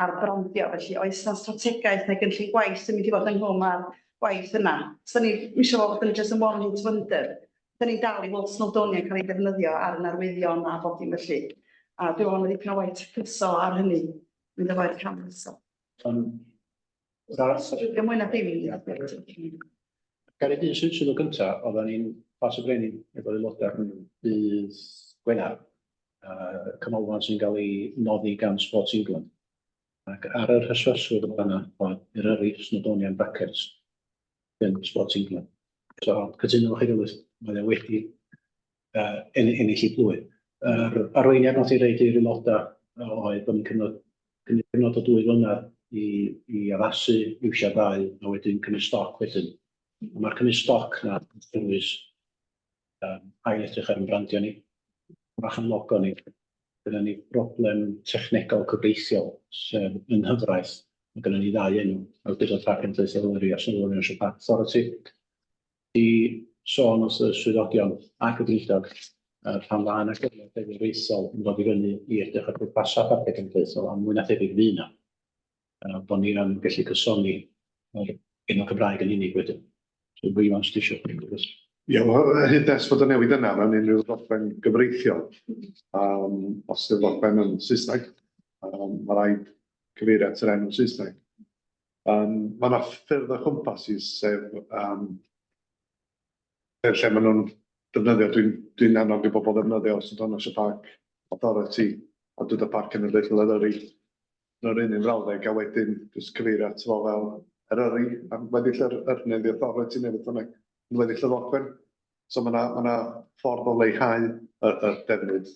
a'r brandio, felly oes na strategaeth neu gynllun gwaith sy'n mynd i fod ynghlwm â'r gwaith yna? So ni eisiau fod yn just yn one hit wonder. Da ni'n dal i weld Snowdonia yn cael ei ddefnyddio ar yn arwyddion a bob dim felly. A dwi'n meddwl mae dipyn o waith tacluso ar hynny, mynd efo'r cam nesaf. Dwi'n mwy na dim. Gary, un sylw gynta, oedden ni'n Plas y Brenin efo aelodau dydd Gwener, canolfan sy'n cael ei noddi gan Sports England. Ac ar yr hysbysfwrdd yn fanna oedd Eryri Snowdonia in brackets, then Sports England. So cytuno efo chi Delyth, mae o wedi uh, ennill ei blwy. Yr arweiniad nath ei reid i'r aelodau oedd bod ni'n cyfnod, cyfnod o dwy flynedd i, i addasu iwsio'r ddau a wedyn cymryd stoc wedyn. A mae'r cymryd stoc na yn cynnwys um, ail edrych ar ein brandio ni, bach yn logo ni. Gyda ni broblem technegol cyfreithiol, sef yng nghyfraith, mae gennym ni ddau enw, Awdurdod Parc Cenedlaethol Eryri a Snowdonia National Park Authority. Di sôn wrth y swyddogion ac y gweinidog uh, pan dda yna gyfle deddfwriaethol yn dod i fyny i edrych ar bwrpasau Parciau Cenedlaethol a mwy na thebyg fydd yna. Uh, bod ni yn gallu cysoni yr enw Cymraeg yn unig wedyn. So dwi ond jyst isio. Ie, wel, hyd nes fod y newid yna mewn unrhyw ddogfen gyfreithiol, os yw'r ddogfen yn Saesneg, mae rhaid cyfeirio at yr enw Saesneg. Mae yna ffyrdd o chwmpas i sef lle maen nhw'n defnyddio, dwi'n dwi annog i bobl ddefnyddio Snowdonia National Park Authority a dod â Parc Cenedlaethol Eryri yn yr un un frawddeg a wedyn jyst cyfeirio ato fo fel Eryri am weddill yr, yr neu the authority neu beth bynnag yn weddill y ddogfen. So mae yna ma ffordd o leihau y, y defnydd.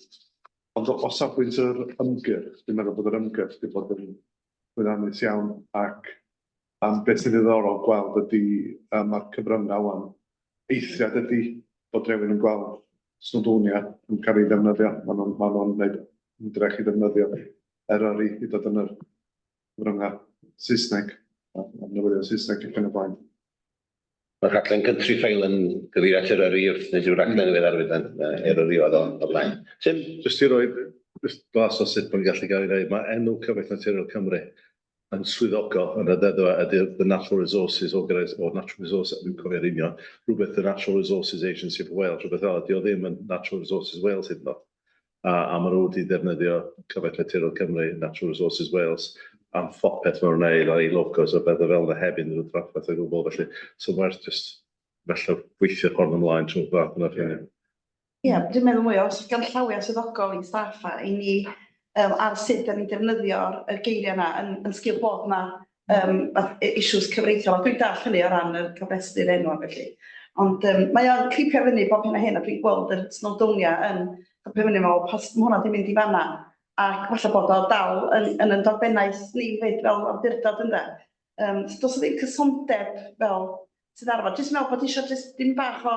Ond o, o safbwynt yr ymgyrch, dwi'n meddwl bod yr ymgyrch wedi bod yn llwyddiannus iawn ac um, beth sy'n ddiddorol gweld ydy um, mae'r cyfryngau wan eithriad ydy bod rhywun yn gweld Snowdonia yn cael ei ddefnyddio. Maen nhw'n ma nhw gwneud ymdrech i ddefnyddio Eryri i dod yn yr cyfryngau Saesneg, a newyddion Saesneg ac yn y blaen. Mae'r rhaglen Country File yn gyfeirio at Eryri wrth wneud rhyw raglen ddiweddar fyd yn Eryri oedd o o'r blaen. Tim? Jyst i roi jyst blas o sut mae'n gallu gael ei wneud, mae enw Cyfoeth Naturiol Cymru yn swyddogol yn y ddeddfa ydy'r The Natural Resources Organisation, or Natural Resources, dwi'n cofio'r union, rhywbeth The Natural Resources Agency for Wales, rhywbeth fel ydy o ddim yn Natural Resources Wales hyd yn oed. A, a maen nhw wedi defnyddio Cyfoeth Naturiol Cymru, Natural Resources Wales, am phopeth maen nhw'n neud, a'i logos a bethau fel yna heb unrhyw drafferth o gwbl. Felly, so mae'r just felly gweithio ffordd ymlaen trwy'r fath yna. Ie, yeah, dwi'n meddwl mwy o ganllawiau swyddogol i'n staff a i ni um, ar sut da ni'n defnyddio'r y geiriau yna yn, yn sgil bod na um, issues cyfreithiol. A dwi'n dall hynny o ran y cofrestru'r enw a felly. Ond um, mae o'n creepio fyny bob hyn a hyn a dwi'n gweld yr Snowdonia yn copio fyny mewn, pas mae hwnna di mynd i fanna. Ac falle bod o dal yn, yn, yn dogfennaeth ni fyd fel awdurdod ynde. Um, so does ddim cysondeb fel sydd arfer. Jyst meddwl bod eisiau jyst dim bach o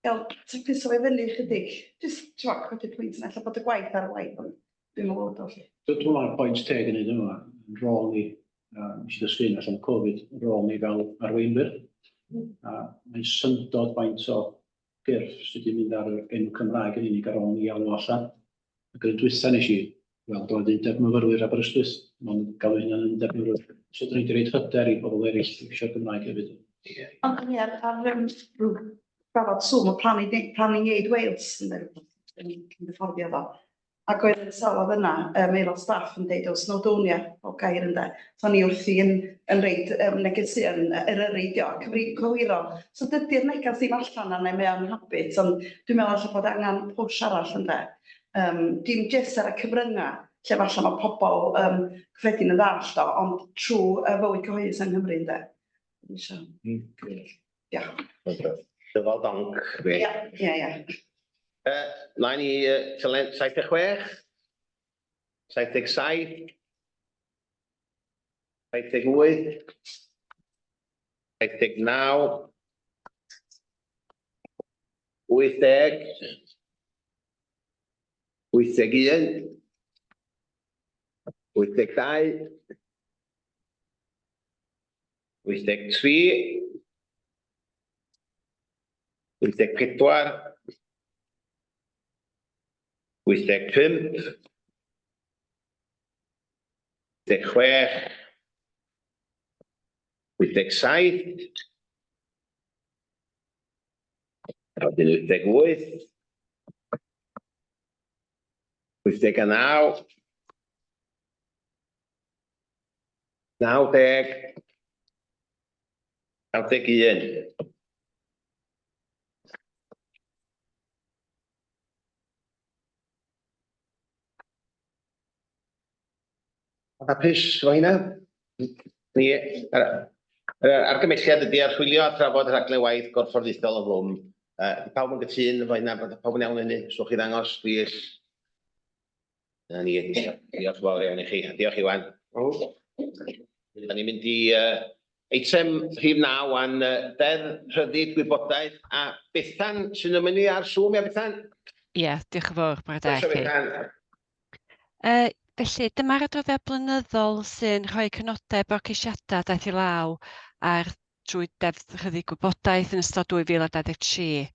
gael tacluso fe fyny chydig. Jyst, ti'n gwbod, codi'r pwynt yna, ella bod y gwaith ar waith, ond dwi'n meddwl bod o lle. Dwi'n meddwl mae'r pwynt teg yn un yma, yn rôl ni, nes i ddysgu hyn allan o Covid, rôl ni fel arweinwyr. A mae'n syndod faint o gyrff sydd wedi mynd ar yr enw Cymraeg yn unig ar ôl ni alw allan. Ac yn y dwytha nes i weld oedd undeb myfyrwyr Aberystwyth, maen nhw'n galw hynna'n undeb myfyrwyr. So dyn ni wedi rhoi hyder i bobl eraill eisiau'r Gymraeg hefyd. Ond ni ar, ar um, rhyw drafod Zoom, o Planning, Planning Aid Wales, yn yn hyfforddio fo. Ac oedd y sawl oedd yna, um, aelod staff yn deud o Snowdonia, o gair ynde. So ni wrthi yn, yn reid um, negeseuon Eryri, dio, cyfri cywiro. So dydy'r neges ddim allan yna, mae o'n habit, ond dwi'n meddwl alla bod angen push arall ynde. Um, dim jyst ar y cyfryngau, lle falle mae pobl um, cyffredin yn ddallt o, ond trwy y fywyd cyhoeddus yng Nghymru ynde. Diolch. Dyfal donc, fi. Ie, ie, ie. Mlaen i uh, 76, 77, 78, 79, 80, 81, 82, 83, 84, 85, 86, 87, a wedyn 88, 89, 90, 91. Hapus efo hynna? Ni, yr yr argymhelliad ydy archwilio a thrafod rhaglen waith gorfforaethol ynghlwm. Yy, 'di pawb yn gytûn efo hynna, bod pawb yn iawn hynny? Os wnewch chi ddangos, plîs. Na ni, diolch yn fawr iawn i chi. Diolch Iwan. Da ni'n mynd i uh, eitem rhif 9 wan, uh, Deddf Rhyddid Gwybodaeth a Bethan sy'n ymuno ar Zoom, ia Bethan? Ie, yeah, diolch yn fawr, bore da i Croeso chi. Bethan. Felly, dyma'r adroddiad blynyddol sy'n rhoi crynodeb o'r ceisiadau daeth i law ar drwy Deddf Rhyddid Gwybodaeth yn ystod 2023.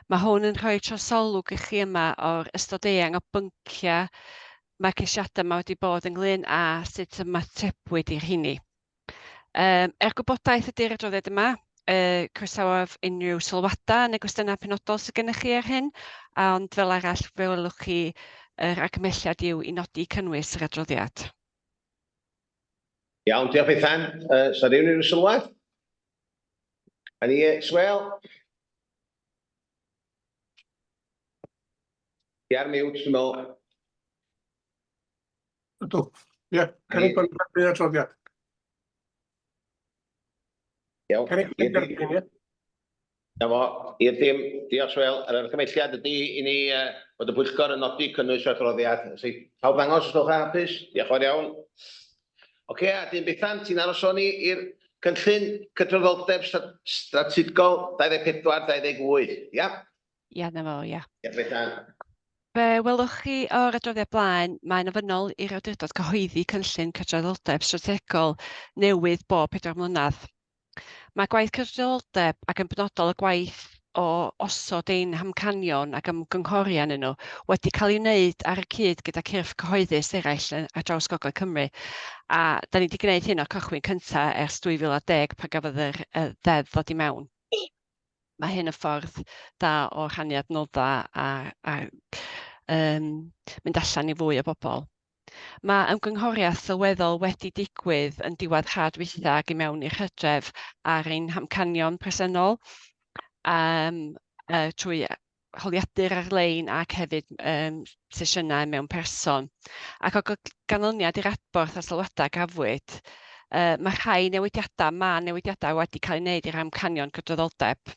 Mae hwn yn rhoi trosolwg i chi yma o'r ystod eang o bynciau mae'r ceisiadau yma wedi bod ynglyn â sut ymatebwyd i'r rheini. Er gwybodaeth ydy'r adroddiad yma, croesawaf unrhyw sylwadau neu gwestiynau penodol sydd gennych chi ar hyn, ond fel arall fe welwch chi yr argymhelliad yw i nodi cynnwys yr adroddiad. Iawn, diolch Bethan. Sa rhywun unrhyw sylwad? A ni, Swel? Ti ar mute, dwi'n meddwl. Ydw, ie, cynnig bod ni'n derbyn adroddiad. Iawn. Cynnig bod ni'n derbyn, ie. Na fo, i'r dim, diolch Swel. Yr argymhelliad ydy i ni uh, bod y pwyllgor yn nodi cynnwys yr adroddiad. Felly, pawb ddangos os ydych chi'n hapus? Diolch yn fawr iawn. Oce, a dyn Bethan, ti'n aros o'n i i'r cynllun cydraddoldeb strategol 24-28, ia? Ia, na fo, ia. Diolch Bethan. Fe welwch chi o'r adroddiad blaen, mae'n ofynnol i'r awdurdod cyhoeddi cynllun cydraddoldeb strategol newydd bob 4 mlynedd. Mae gwaith cydraddoldeb ac yn benodol y gwaith o osod ein hamcanion ac ymgynghori arnyn nhw wedi cael ei wneud ar y cyd gyda cyrff cyhoeddus eraill ar draws Gogledd Cymru. A da ni wedi gwneud hyn o'r cychwyn cyntaf ers 2010 pan gafodd yr ddeddf ddod i mewn. Mae hyn yn ffordd da o rhannu adnoddau a mynd allan i fwy o bobl. Mae ymgynghoriaeth sylweddol wedi digwydd yn diwedd ha dwytha ac i mewn i'r hydref ar ein hamcanion presennol trwy holiadur ar-lein ac hefyd sesiynau mewn person. Ac o ganlyniad i'r adborth a sylwadau gafwyd, mae rhai newidiadau, mae newidiadau wedi cael eu wneud i'r amcanion cydraddoldeb.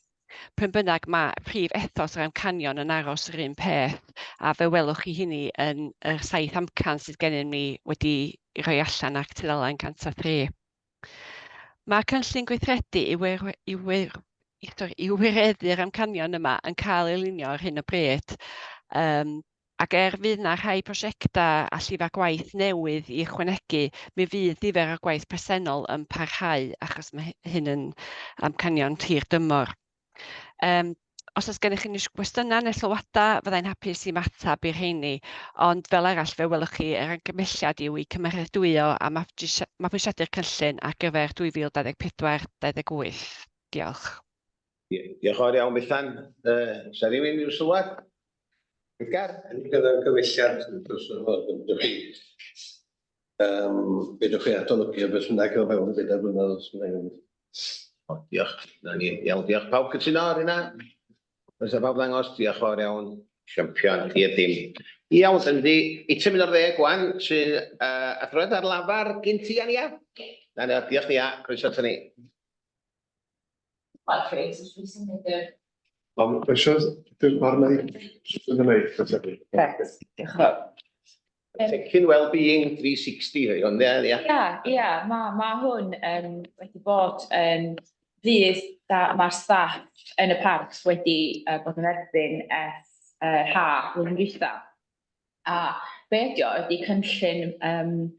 P'un bynnag, mae prif ethos yr amcanion yn aros yr un peth, a fe welwch chi hynny yn yr 7 amcan sydd gennym ni wedi rhoi allan ar tudalen 103. Mae'r cynllun gweithredu i wir, i wir, sorry, i wireddu'r amcanion yma yn cael ei lunio ar hyn o bryd. Ac er fydd yna rhai prosiectau a llifau gwaith newydd i ychwanegu, mi fydd nifer o'r gwaith presennol yn parhau achos mae hyn yn amcanion hir dymor. Os oes gennych chi unrhyw gwestiynau neu sylwadau, fyddai'n hapus i ymateb i'r rheini, ond fel arall fe welwch chi yr argymhelliad yw i cymeradwyo a mabwysiadu'r cynllun ar gyfer 2024-2028. Diolch. Diolch yn fawr iawn Bethan. Sa rhywun unrhyw sylwad? Edgar? Gyda'r gyfeilliad, ydych chi, fedrwch chi adolygu o beth bynnag o fewn y bedair blynedd os byddai'n mynd. O, diolch. Na ni. Iawn, diolch. Pawb cytuno ar hynna? Oes pawb ddangos? Diolch yn fawr iawn. Champion, i'r dim. Iawn, yndi. Eitem 11 gwan, sy'n adroddiad ar lafar gyn ti, Ania? Na, na, diolch Nia. Croeso ato ni. Ond eisiau, mae'r meic, yn y meic, Reit, diolch yn fawr. Tecyn Wellbeing 360, rei hwn, ie, ie. Ia, ia, ma hwn wedi bod yn ddydd da, mae'r staff yn y parc wedi bod yn erbyn ers ha blwyddyn dwytha. A be ydi o, ydi cynllun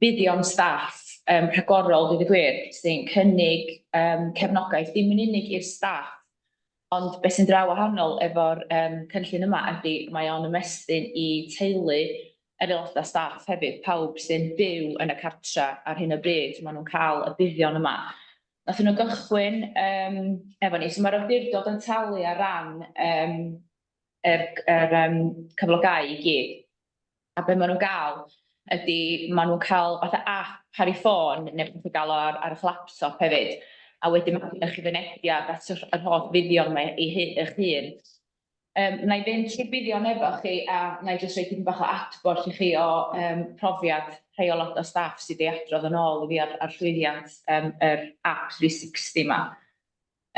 buddion staff rhagorol, dweud y gwir, sy'n cynnig cefnogaeth ddim yn unig i'r staff, ond beth sy'n dra wahanol efo'r cynllun yma ydy mae o'n ymestyn i teulu yr aelodau staff hefyd, pawb sy'n byw yn y cartra ar hyn o bryd, maen nhw'n cael y buddion yma. Nathon nhw gychwyn efo ni, so mae'r awdurdod yn talu ar ran yr cyflogau i gyd. A be maen nhw'n gael ydy, maen nhw'n cael fatha app ar eu ffôn, neu maen nhw'n gael o ar eich laptop hefyd. A wedyn mae gennych chi fynediad at yr holl fuddion yma i eich hun. Wna i fynd trwy'r buddion efo chi a wna i jyst rhoi tipyn bach o adborth i chi o yym profiad rhai o aelodau staff sydd 'di adrodd yn ôl i fi ar ar llwyddiant yym yr app 360 'ma.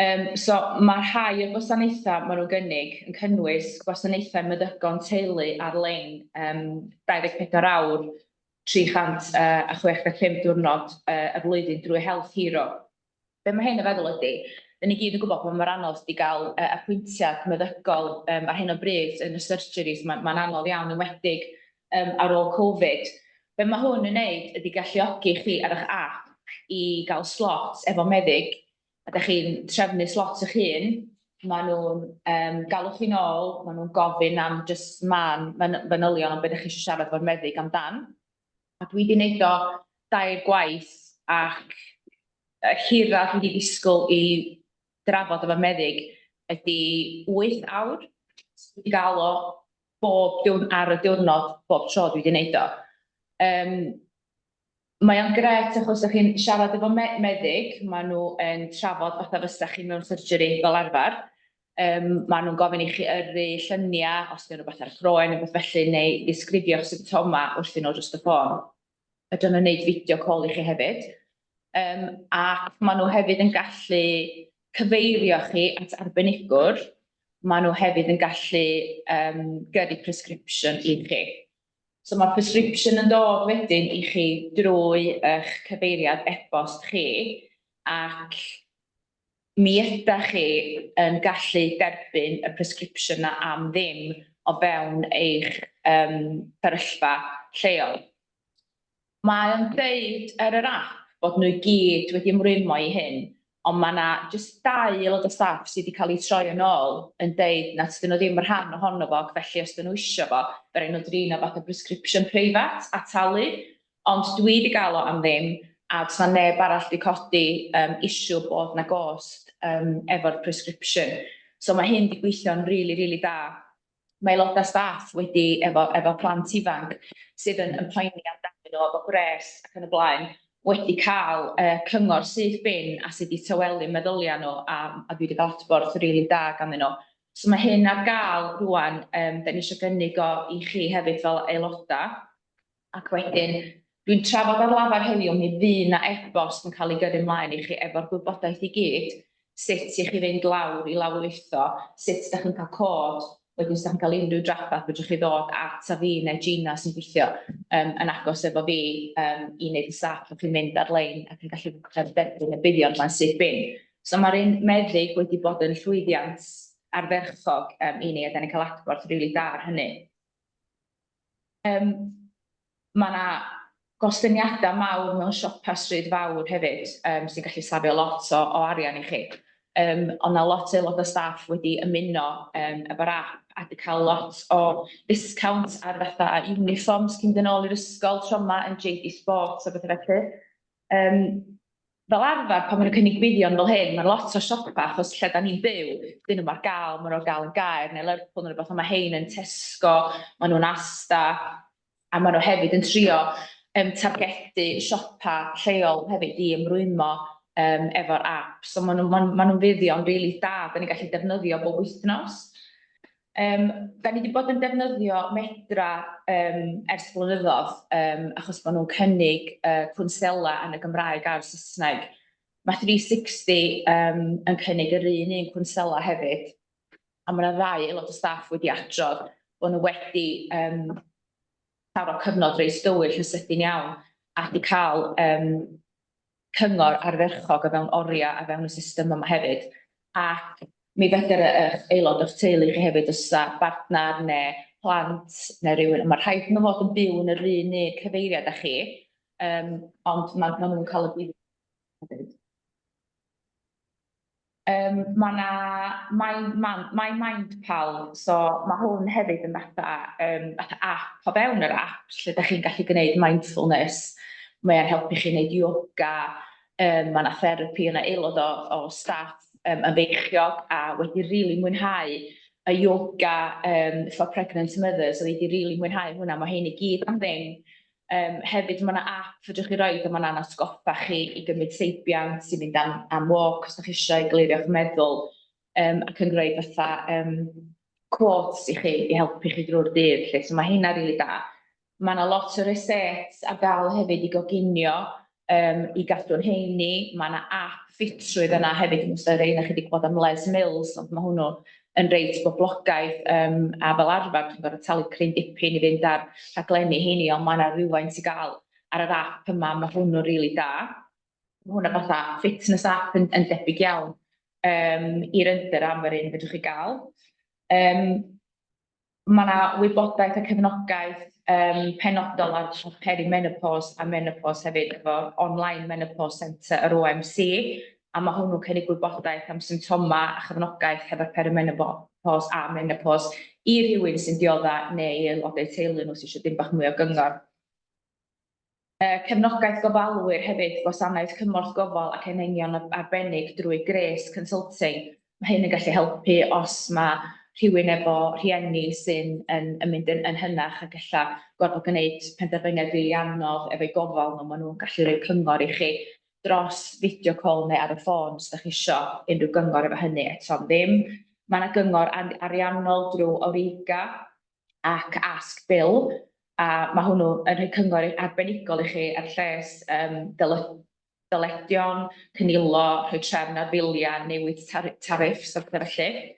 Yym so ma' rhai o'r gwasanaethau maen nhw'n gynnig yn cynnwys gwasanaethau meddygon teulu ar-lein yym 24 awr, 365 diwrnod y flwyddyn drwy Health Hero. Be mae hyn yn feddwl ydy, dan ni gyd yn gwybod pa mor anodd ydy gael apwyntiad meddygol yym ar hyn o bryd yn y surgeries, ma' ma'n anodd iawn, enwedig yym ar ôl Covid. Be mae hwn yn wneud ydy galluogi chi ar eich app i gael slot efo meddyg, a dach chi'n trefnu slot eich hun, maen nhw'n yym galw chi nôl, maen nhw'n gofyn am jyst mân fanylion am be dach chi isio siarad efo'r meddyg amdan. A dwi 'di wneud o dair gwaith ac y hira dwi 'di disgwyl i drafod efo meddyg ydy wyth awr. Dwi 'di gael o bob diwr- ar y diwrnod bob tro dwi 'di wneud o. Yym mae o'n grêt achos dach chi'n siarad efo me- meddyg, maen nhw yn trafod fatha fysa chi mewn surgery fel arfer. Yym maen nhw'n gofyn i chi yrru lluniau os 'di rywbeth ar y croen neu rywbeth felly, neu ddisgrifio'ch symptomau wrthyn nhw dros y ffôn. Fedrwn nhw wneud fideo call i chi hefyd. Yym ac maen nhw hefyd yn gallu cyfeirio chi at arbenigwr. Maen nhw hefyd yn gallu yym gyrru prescription i chi. So mae'r prescription yn dod wedyn i chi drwy eich cyfeiriad e-bost chi ac mi ydach chi yn gallu derbyn y prescription 'na am ddim o fewn eich yym fferyllfa lleol. Mae o'n deud ar yr ap bod nhw i gyd wedi ymrwymo i hyn, ond mae 'na jyst dau aelod o staff sydd wedi cael eu troi yn ôl yn deud nad ydyn nhw ddim yn rhan ohono fo, ac felly os 'dyn nhw isio fo, fe raid nhw drin o fatha prescription preifat a talu. Ond dwi 'di gael o am ddim, a does 'na neb arall 'di codi yym issue bod 'na gost yym efo'r prescription. So ma' hyn 'di gweithio'n rili, rili da. Mae aelodau staff wedi, efo efo plant ifanc sydd yn yn poeni amdanyn nhw, efo gwres ac yn y blaen, wedi cael yy cyngor syth bin a sydd 'di tawelu meddyliau nhw, a a dwi 'di cael adborth rili da ganddyn nhw. So ma' hyn ar gael rŵan, yym dan ni isio gynnig o i chi hefyd fel aelodau. Ac wedyn, dwi'n trafod ar lafar heddiw, mi fydd 'na e-bost yn cael ei gyrru mlaen i chi efo'r gwybodaeth i gyd, sut i chi fynd lawr i lawrlwytho, sut dach chi'n cael cod, wedyn os dach chi'n cael unrhyw drafferth fedrwch chi ddod at a fi neu Gina sy'n gweithio yym yn agos efo fi yym i wneud yn saff bod chi'n mynd ar-lein ac yn gallu derbyn y buddion 'ma'n syth bin. So ma'r un meddyg wedi bod yn llwyddiant ardderchog yym i ni a 'dan ni'n cael adborth rili da ar hynny. Yym, ma' 'na gostyngiadau mawr mewn siopau stryd fawr hefyd, yym, sy'n gallu safio lot o o arian i chi. Yym, ond 'na lot o aelodau staff wedi ymuno yym efo'r ap a 'di cael lot o discount ar fatha uniforms cyn mynd yn ôl i'r ysgol tro 'ma yn JD Sports a petha felly. Yym, fel arfer, pan maen nhw'n cynnig buddion fel hyn, mae lot o siopau, achos lle dan ni'n byw, dyn nhw'm ar gael, maen nhw ar gael yn Gaer neu Lerpwl neu rywbeth, ond mae hein yn Tesco, maen nhw'n Asda, a maen nhw hefyd yn trio yym targedu siopau lleol hefyd i ymrwymo yym efo'r ap. So maen nhw, maen maen nhw'n fuddion rili da, dan ni'n gallu defnyddio bob wythnos. Yym, dan ni 'di bod yn defnyddio Medra yym ers blynyddoedd, yym achos bod nhw'n cynnig yy cwnsela yn y Gymraeg a'r Saesneg. Ma' 360 yym yn cynnig yr un un cwnsela hefyd, a ma' 'na ddau aelod o staff wedi adrodd bod nhw wedi yym taro cyfnod reit dywyll yn sydyn iawn a 'di cael yym cyngor ardderchog o fewn oriau a fewn y system yma hefyd. Ac mi fedr eich aelod o'ch teulu chi hefyd, os oes bartner neu plant neu rywun, mae rhaid nhw fod yn byw yn yr un un cyfeiriad â chi, um, ond ma' ma' nhw'n cael y budd hefyd. Yym ma' 'na Mind Man- My Mind Pal, so ma' hwn hefyd yn fatha yym fatha app o fewn yr app lle dach chi'n gallu gwneud mindfulness, mae o'n helpu chi wneud yoga, yym ma' 'na therapi yna, aelod o o staff yym yn feichiog a wedi rili mwynhau y yoga yym for pregnant mothers, oedd hi 'di rili mwynhau hwnna, ma' rhein i gyd am ddim. Yym hefyd ma' 'na app fedrwch chi roid a ma' 'na'n atgoffa chi i gymryd seibiant, i fynd am am walk os dach chi isio i glirio'ch meddwl, yym ac yn rhoi fatha yym quotes i chi i helpu chi drwy'r dydd 'lly, so ma' heina rili da. Ma' 'na lot o resets ar gael hefyd i goginio, yym i gadw'n heini. Ma' 'na app ffitrwydd yna hefyd, dwi'm os 'na rei ohonoch chi 'di clywed am Les Mills, ond ma' hwnnw yn reit boblogaidd, yym a fel arfer chi'n gorfod talu cryn dipyn i fynd ar rhaglenni heini, ond ma' 'na rywfaint i gael ar yr app yma, ma' hwnnw'n rili da. Ma' hwnna fatha fitness app yn yn debyg iawn yym i'r Under Armour un fedrwch chi gael. Yym ma' 'na wybodaeth a cefnogaeth yym penodol ar perimenopause a menopause hefyd efo Online Menopause Centre yr OMC, a ma' hwnnw'n cynnig gwybodaeth am symptomau a chefnogaeth hefo'r perimenopause a menopause i rhywun sy'n diodda neu i aelodau teulu nhw sy isio dim bach mwy o gyngor. Yy cefnogaeth gofalwyr hefyd, gwasanaeth cymorth gofal ac anghenion arbennig drwy Grace Consulting. Mae hyn yn gallu helpu os ma' rhywun efo rhieni sy'n yn yn mynd yn yn hynach ac ella gorfod gwneud penderfyniad rili anodd efo'u gofal nhw, maen nhw'n gallu rhoi cyngor i chi dros video call neu ar y ffôn os dach chi isio unrhyw gyngor efo hynny eto am ddim. Ma' 'na gyngor ariannol drwy Origa ac Ask Bill, a ma' hwnnw yn rhoi cyngor arbenigol i chi ar lles yym dyledion, cynilo, rhoi trefn ar filiau, newid tariffs a petha felly.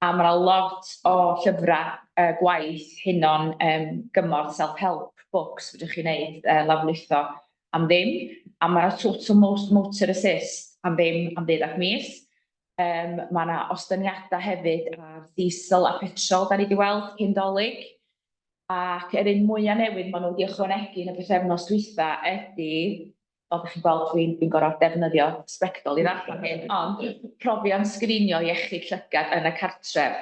A ma' 'na lot o llyfrau gwaith hunan yym gymorth self-help books fedrwch chi wneud lawrlwytho am ddim, a ma' 'na Total Motor Assist am ddim am ddeuddag mis. Yym ma' 'na ostyngiadau hefyd ar diesel a petrol dan ni 'di weld cyn Dolig, ac yr un mwya newydd ma' nhw wedi ychwanegu yn y pythefnos dwytha ydy, fel dach chi'n gweld dwi'n dwi'n gorfod defnyddio sbectol i ddarllen hyn, ond profion sgrinio iechyd llygad yn y cartref.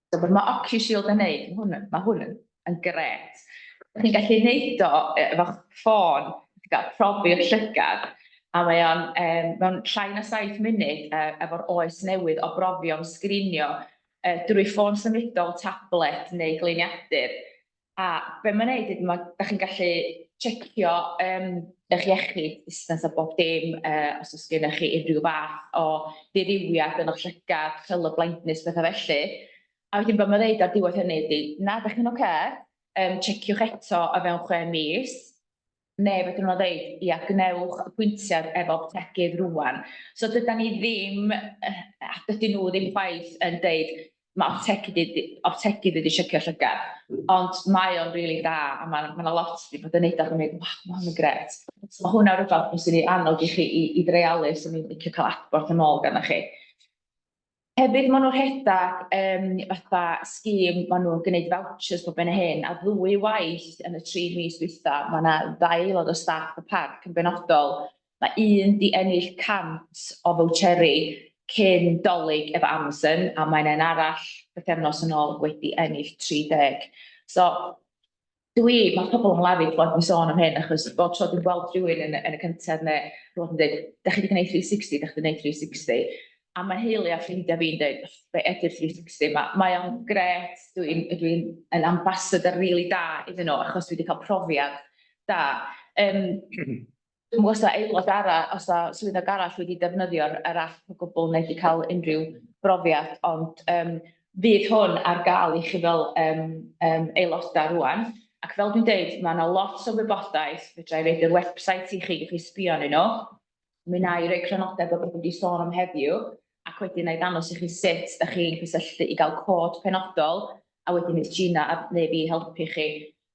So be ma' OcuShield yn neud, ma' hwn yn ma' hwn yn yn grêt. Dach chi'n gallu neud o efo'ch ffôn, ti'n cael profi'r llygad, a mae o'n yym mewn llai na saith munud efo'r oes newydd o brofion sgrinio drwy ffôn symudol, tablet neu gliniadur. A be mae'n neud ydy, ma', dach chi'n gallu checio yym eich iechyd, busnes a bob dim, os oes gennych chi unrhyw fath o ddirywiad yn eich llygad, colour blindness, petha felly. A wedyn be mae'n ddeud ar diwedd hynny ydy, na, dach chi'n ocê, yym checiwch eto o fewn 6 mis, neu fedrwn nhw ddeud, ia, gwnewch apwyntiad efo optegydd rŵan. So dydan ni ddim, a dydyn nhw ddim chwaith yn deud, ma' optegydd optegydd wedi checio llygad, ond mae o'n rili da, a ma' ma' 'na lot 'di bod yn neud o ac yn mynd, waw, ma' hwn yn grêt. So ma' hwnna'n rwbath fyswn i annog i chi i i dreialu, 'swn i'n licio cael adborth yn ôl ganddo chi. Hefyd maen nhw'n rhedeg yym fatha scheme, maen nhw'n gwneud vouchers bob hyn a hyn, a ddwy waith yn y 3 mis dwytha, ma' 'na ddau aelod o staff y parc yn benodol, ma' un 'di ennill 100 o voucheri cyn 'Dolig efo Amazon, a mae 'na un arall pythefnos yn ôl wedi ennill 30. So dwi, mae pobl yn lafu clywed fi'n sôn am hyn, achos bob tro dwi'n gweld rhywun yn y, yn y cyntedd neu rhywbeth yn dweud, da chi wedi gwneud 360, da chi wedi gwneud 360. A mae nheulu a ffrindiau fi'n dweud, be ydy'r 360 ma? Mae o'n grêt, dwi'n dwi yn ambassador really da iddyn nhw, achos dwi wedi cael profiad da. Dwi'm yn gwybod os 'na aelod arall, os 'na swyddog arall wedi defnyddio'r yr app o gwbl neu wedi cael unrhyw brofiad, ond yym fydd hwn ar gael i chi fel yym yym aelodau rŵan. Ac fel dwi'n deud, ma' 'na lot o wybodaeth, fedra i roid yr website i chi, gewch chi sbio arnyn nhw. Mi wna i roi crynodeb o be dwi 'di sôn am heddiw, ac wedyn wna i ddangos i chi sut dach chi'n cysylltu i gael cod penodol, a wedyn neith Gina a neu fi helpu chi.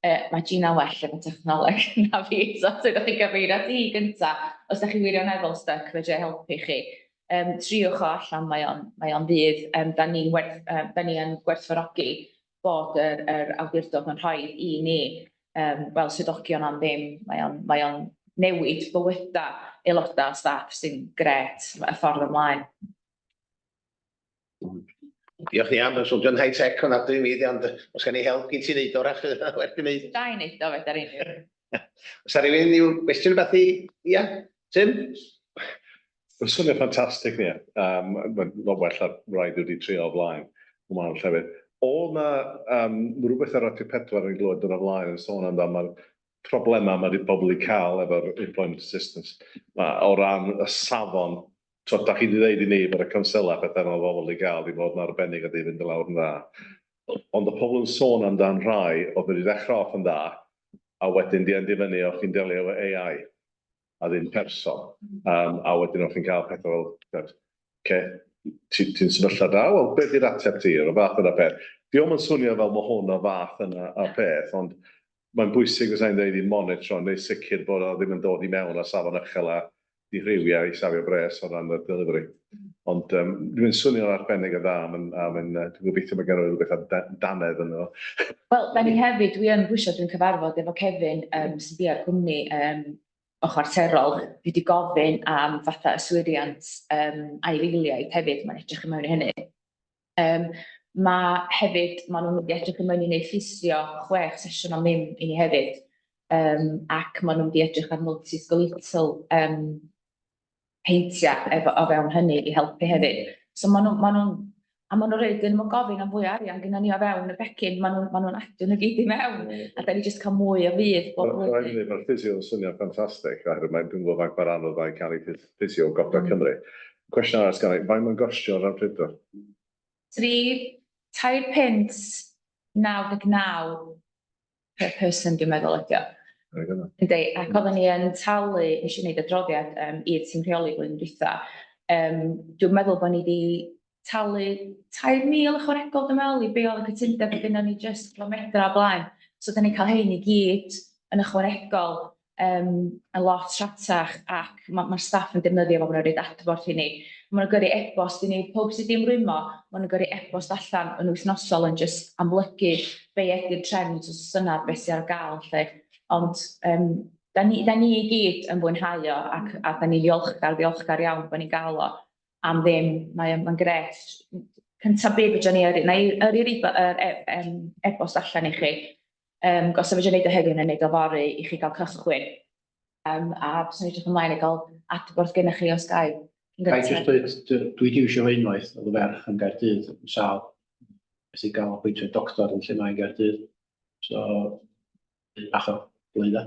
Mae Gina'n well efo technoleg na fi, so os ydych chi'n gyfeirio at hi gynta, os ydych chi wirioneddol stuck, fedra i helpu chi. Triwch o allan, mae o'n, mae o'n ddydd. Da ni'n werth, da ni yn gwerthfawrogi bod yr, yr awdurdod yn rhoi i ni fel swyddogion am ddim. Mae o'n, mae o'n newid bywydau aelodau a staff sy'n grêt, y ffordd ymlaen. Diolch Nia, mae'n swnio'n high tech ofnadwy i mi, ond os gen i help gen ti neud o wrach, werth i neud. Da i neud o, fedar i. Oes 'na rywun i'w gwestiwn rhywbeth i Nia? Tim? Mae'n swnio ffantastig, Nia. Mae'n lot well na rai dwi wedi trio o flaen, mewn wahanol llefydd. Oedd 'na um, rhywbeth ar Radio 4 o'n i'n glywed yn o flaen yn sôn amdan, mae'r problemau mae bobl wedi cael efo'r employment assistance ma, o ran y safon. Tibod, da chi wedi dweud i ni bod y cwnsela pethau mae bobl wedi cael wedi bod yn arbennig a wedi fynd i lawr yn dda. Ond y pobl yn sôn amdan rhai oedd wedi dechrau off yn dda, a wedyn di endio fyny o'ch chi'n delio efo AI, a ddim person. A wedyn o'ch chi'n cael pethau fel, oce, ti'n sefyllfa da, wel, be di'r ateb ti, o'r fath yna peth. Dio'm yn swnio fel mae hwn o fath yna a peth, ond mae'n bwysig fysa i'n dweud i monitro neu sicr bod o ddim yn dod i mewn â safon uchel a di rhywiau i safio bres o ran y delivery. Ond dwi'n swnio'n arbennig o dda, a mae'n, dwi'n gobeithio mae gen i rhywbeth ar danedd yno. Wel, da ni hefyd, dwi yn pwysio, dwi'n cyfarfod efo Kevin sy'n bia'r cwmni o chwarterol. Dwi wedi gofyn am fatha yswiriant anifeiliaid hefyd, mae'n edrych i mewn i hynny. Mae hefyd, maen nhw'n mynd i edrych i mewn i wneud ffisio 6 sesiwn am ddim i ni hefyd. Ac maen nhw'n mynd i edrych ar multi-skeletal peintiau efo, o fewn hynny i helpu hefyd. So maen nhw, maen nhw'n, a maen nhw'n rhaid, dyn nhw'n gofyn am fwy o arian gyda ni o fewn y pecyn, maen nhw'n maen nhw adio nhw gyd i mewn, a da ni jyst cael mwy o fudd bob blwyddyn. Mae'r ffisio yn swnio'n ffantastig, oherwydd mae'n dwi'n gwybod faint mor anodd mae'n cael ei ffisio o Gogledd Cymru. Cwestiwn arall sgan i, faint mae'n gostio o ran rhedwr? 3, 3 punt 99 per person dwi'n meddwl ydi o. Very good. Yndi, ac oedden ni yn talu, nes i wneud adroddiad i'r tîm rheoli blwyddyn dwytha. Dwi'n meddwl bod ni wedi talu 3,000 ychwanegol, dwi'n meddwl, i be oedd y cytundeb gyda ni just cwpl o blaen. So, da ni'n cael hein i gyd yn ychwanegol yn lot rhatach ac mae'r ma staff yn defnyddio fo, maen nhw'n rhoid adborth i ni. Maen nhw'n gyrru e-bost i ni, pob sydd ddim rwymo, maen nhw'n gyrru e-bost allan yn wythnosol yn just amlygu be ydy'r trends os yna, beth sydd ar gael lle. Ond da ni i gyd yn fwynhau o ac, a da ni ddiolchgar, ddiolchgar iawn bod ni'n gael o am ddim. Mae'n ma grêt. Cyntaf byd fedra ni yrru, na i yrru'r e-bost allan i chi. Os fedra ni wneud o heddiw neu wneud o fory i chi gael cychwyn. A byswn i'n edrych ymlaen i gael adborth gennych chi os gai. Ga i jyst dweud, dwi wedi iwsio fo unwaith, oedd y ferch yn Gaerdydd yn sâl. Nes i gael apwyntiad doctor yn lle mae'n Gaerdydd. So, bach o blwydda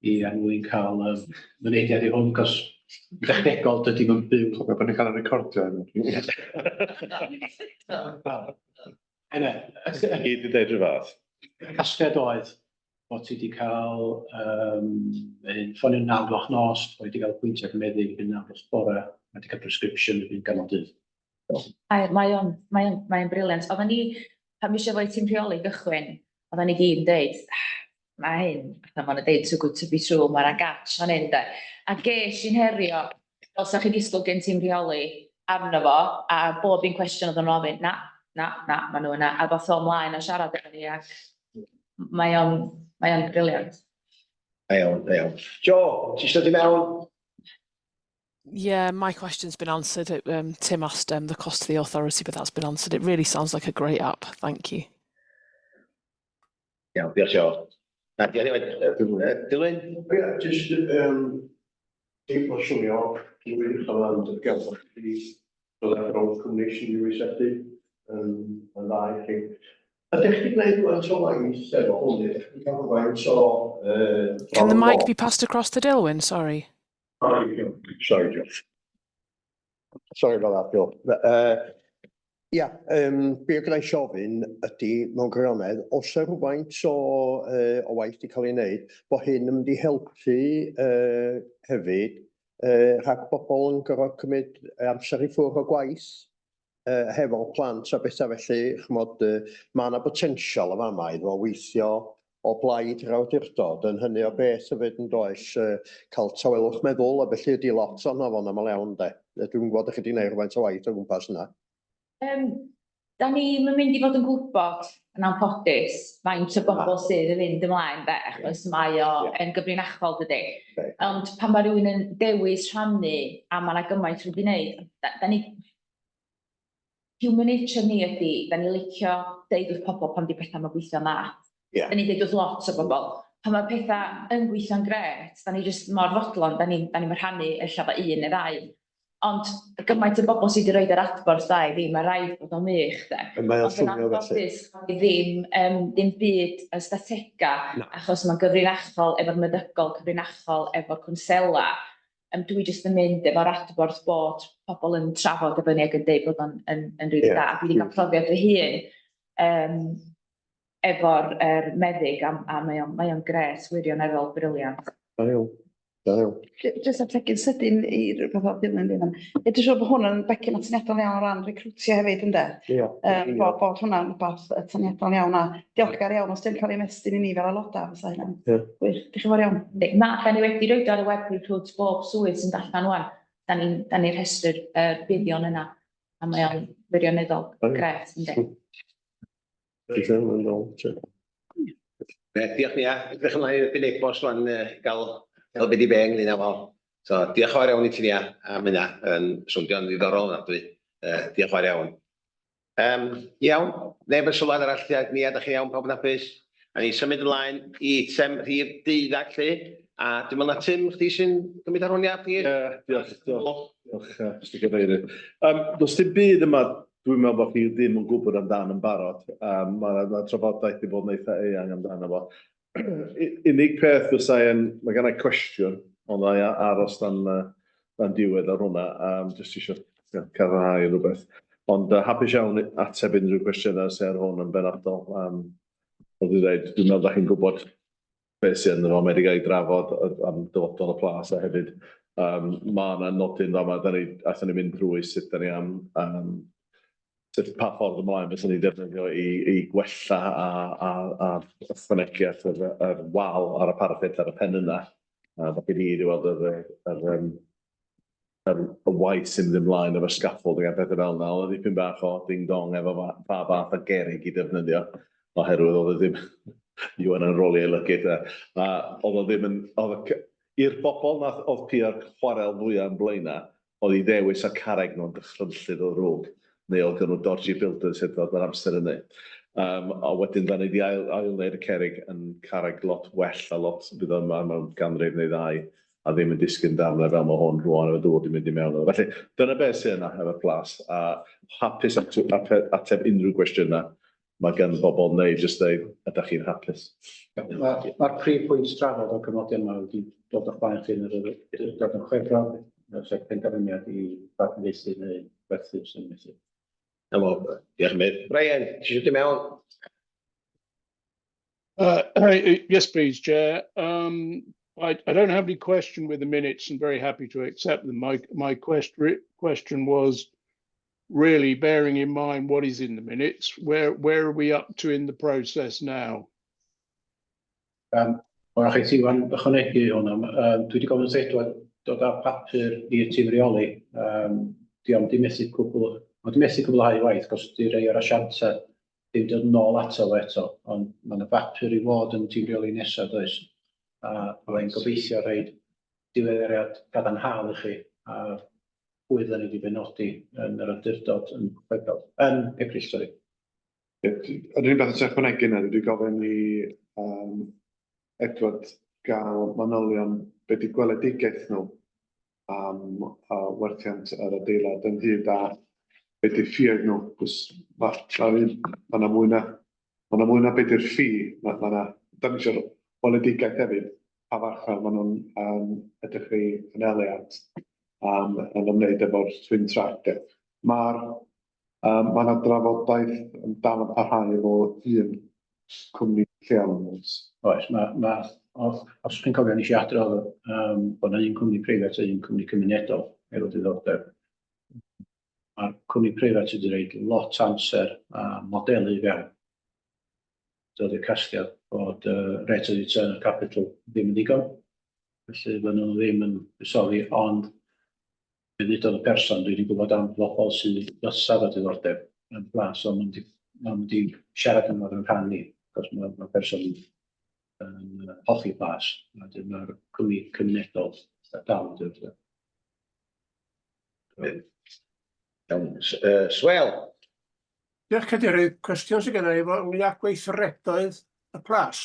i er mwyn cael mynediad i hwn, cos dechnegol dydy mae'n byw. Cofio bod ni'n cael ei recordio. Ene. Gyd i ddeud rhyw fath. Casgliad oedd bod ti wedi cael un ffonio 9 gloch nos, bod wedi cael apwyntiad meddyg yn 9 gloch bore, a wedi cael prescription yn ganol dydd. Mae o'n brilliant. Oedden ni, pan mi eisiau fo i tîm rheoli gychwyn, oedden ni gyd yn deud, "Ah, mae hyn, fatha ma'n deud too good to be true, mae'r gatch fan hyn, de." A ges i'n herio, fel sa chi'n disgwyl gen tîm rheoli arno fo, a bob un cwestiwn oedd yn ofyn, "Na, na, na," maen nhw yna, a ddoth o ymlaen a siarad efo ni, ac mae o'n brilliant. Da iawn, da iawn. Jo, ti eisiau dod i mewn? Yeah, my question's been answered. Tim asked the cost to the authority, but that's been answered. It really sounds like a great app. Thank you. Iawn, diolch Jo. Na, diolch. Dilwyn? Ie, jyst, dim o swnio, dwi'n wedi cael yn gael chi dod ar ôl cwmni sy'n ei weithredu yn dda i chi. Ydych chi'n gwneud rhywfaint o waith efo hwn? Ydych chi'n cael rhywfaint o Can the mic be passed across to Dilwyn? Sorry. Sorry, Joe. Sorry, Joe. Sorry about that, Bill. Ia, be oedd gynna i ofyn ydy, mewn gwirionedd, os yna rhywfaint o waith wedi cael ei wneud, bod hyn yn mynd i helpu hefyd rhag bobl yn gorfod cymryd amser i ffwrdd o gwaith hefo plant a bethau felly, ch'mod, mae yna botensial y fama iddo fo weithio o blaid yr awdurdod yn hynny o beth hefyd yn does, cael tawelwch meddwl, a felly ydy lot ohono fo'n aml iawn de. Dwi'n gwybod ych chi wedi gwneud rhywfaint o waith o gwmpas yna. Da ni'm yn mynd i fod yn gwybod yn anffodus faint o bobl sydd yn fynd ymlaen de, achos mae o yn gyfrinachol dydy. Ond pan mae rhywun yn dewis rhannu a mae yna gymaint wedi wneud, da ni human nature ni ydy, da ni licio deud wrth pobl pan di pethau mae'n gweithio'n dda. Da ni'n deud wrth lot o bobl. Pan mae pethau yn gweithio'n grêt, da ni jyst mor fodlon, da ni'n rhannu ella efo un neu ddau. Ond gymaint o bobl sydd wedi rhoi yr adborth da i fi, mae rhaid bod o'n wych, de. Mae o'n Ond yn swnio felly. anffodus, ddim, dim byd y statega, achos mae'n gyfrinachol efo'r meddygol, cyfrinachol efo'r cwnsela. Dwi jyst yn mynd efo'r adborth bod pobl yn trafod efo ni ac yn deud bod o'n yn rili da. Dwi wedi cael profiad fy hun. um, efo'r er meddyg a, a mae o'n mae o'n grêt, wirioneddol brilliant. Da iawn. Da iawn. Jyst ategyn sydyn i rhywbeth o ddilyn ddim yn. Dwi'n siŵr bod hwn yn becyn atyniadol iawn o ran recrwtio hefyd, ynde? Ie. Um, bod, bod hwnna'n rhywbeth atyniadol iawn a diolchgar iawn os di'n cael ei ymestyn i ni fel aelodau, fysa hynna'n Ie. wych. Diolch yn fawr iawn. Yndi. Ma, da ni wedi roid o ar y web recruit bob swydd sy'n allan ŵan. Da ni'n da ni'n rhestru'r uh, buddion yna a mae o'n wirioneddol grêt, yndi. Be, diolch Nia. Edrych ymlaen i dderbyn e-bost rwan yy gael gael be di be ynglyn â fo. So diolch yn fawr iawn i ti Nia am hynna. Yn swnio'n ddiddorol ofnadwy. Yy diolch yn fawr iawn. Yym iawn, neb yn sylwad arall tuag Nia, dach chi'n iawn, pawb yn hapus? A ni symud ymlaen i eitem rhif deuddag lly, a dwi'n meddwl na Tim, chdi sy'n gymryd ar hwn ia? Ie, diolch, diolch, diolch, yy, Mr Cadeirydd. Yym, does dim byd yma dwi'n meddwl bod chi ddim yn gwybod amdan yn barod. Um, mae yna trafodaeth wedi bod yn eitha eang amdano fo. Unig peth fysa yn, mae gen i cwestiwn, ond na i aros dan, uh, dan diwedd ar hwnna, um, jyst eisiau cadarnhau rhywbeth. Ond uh, hapus iawn ateb unrhyw cwestiynau sydd ar hwn yn benodol. Um, fel dwi'n dweud, dwi'n meddwl da chi'n gwybod beth sydd ynddo fo, mae wedi cael ei drafod am dyfodol y plas a hefyd um, mae yna nodyn fama, da ni, aethon ni mynd drwy sut da ni am, um, sut pa ffordd ymlaen fyswn ni'n defnyddio i, i gwella a, a, a ychwanegu at yr, yr wal ar y parapet ar y pen yna. A da chi wedi weld yr, yr, yr, yr, y waith sy'n mynd ymlaen efo'r scaffolding a pethau fel yna. Oedd o dipyn bach o ding dong efo pa fath o gerrig i ddefnyddio, oherwydd oedd o ddim, Iwan yn rolio ei lygid, a, a oedd o ddim yn, oedd i'r bobl nath oedd pia'r chwarel fwyaf yn Blaenau, oedd i ddewis y carreg nhw'n dychrynllyd o ddrwg, neu oedd gen nhw dodgy builders hyd yn oed yr amser hynny. Um, a wedyn da ni wedi ail, ail wneud y cerrig yn carreg lot well a lot bydd yma mewn ganrif neu ddau a ddim yn disgyn darnau fel mae hwn rwan efo dŵr 'di mynd i mewn iddo. Felly dyna beth sydd yna efo'r plas a hapus ateb unrhyw gwestiynau mae gan bobl neu jyst dweud ydych chi'n hapus. Mae'r ma prif pwynt trafod o'r cofnodion yma wedi dod o'ch blaen chi yn yr dod yn Chwefror, sef penderfyniad i bartneriaethu neu werthu sy'n methu. Na fo, diolch yn fawr. Brian, ti eisiau dod i mewn? Yes, please, Chair. I, I don't have any question with the minutes and very happy to accept them. My, my quest question was really bearing in mind what is in the minutes, where, where are we up to in the process now? Um, O'r chi ti wan ychwanegu hwnna, um, dwi wedi gofyn wrth Edward dod â papur i'r tîm reoli. Um, di ond di methu cwbl, ond di methu cwblhau waith, cos di rei o'r asiantau ddim dod nôl ato fo eto, ond mae yna bapur i fod yn tîm reoli nesaf, does? A byddai'n gobeithio rhoid diweddariad gadarnhaol i chi ar pwy fydden ni wedi benodi yn yr awdurdod yn Chwefror, yn Ebrill, sori. Yr unig beth sy'n ychwanegu yna, dwi wedi gofyn i um, Edward gael manylion be di gweledigaeth nhw am uh, werthiant yr adeilad ynghyd â be di'r ffioedd nhw, cos ma' ma' un ma' 'na mwy na ma' 'na mwy na be di'r ffi, ma' ma' 'na, da ni isio'r weledigaeth hefyd, pa farchnad ma' nhw'n um, edrych i anelu at um, yn ymwneud efo'r twin track de. Mae'r um, ma' 'na drafodaeth yn dal yn parhau efo un cwmni lleol yn oes? Oes, mae, ma, os, os chi'n cofio, nes i adrodd um, bod yna un cwmni preifat a un cwmni cymunedol efo diddordeb. Mae'r cwmni preifat wedi rhoi lot amser a modelu i fewn. Dod i'r casgliad bod uh, rate of return of capital ddim yn ddigon. Felly fydden nhw ddim yn buddsoddi, ond fe ddudodd y person, dwi wedi gwybod am bobl sydd fysa efo diddordeb yn Plas, ond maen nhw maen nhw wedi siarad yn fod yn rhan ni, achos mae'r ma person yn hoffi Plas, a wedyn mae'r cwmni cymunedol dal yn dod. Iawn, Swel. Diolch Cadeirydd, cwestiwn sydd genna i efo ynglyn â gweithredoedd y Plas.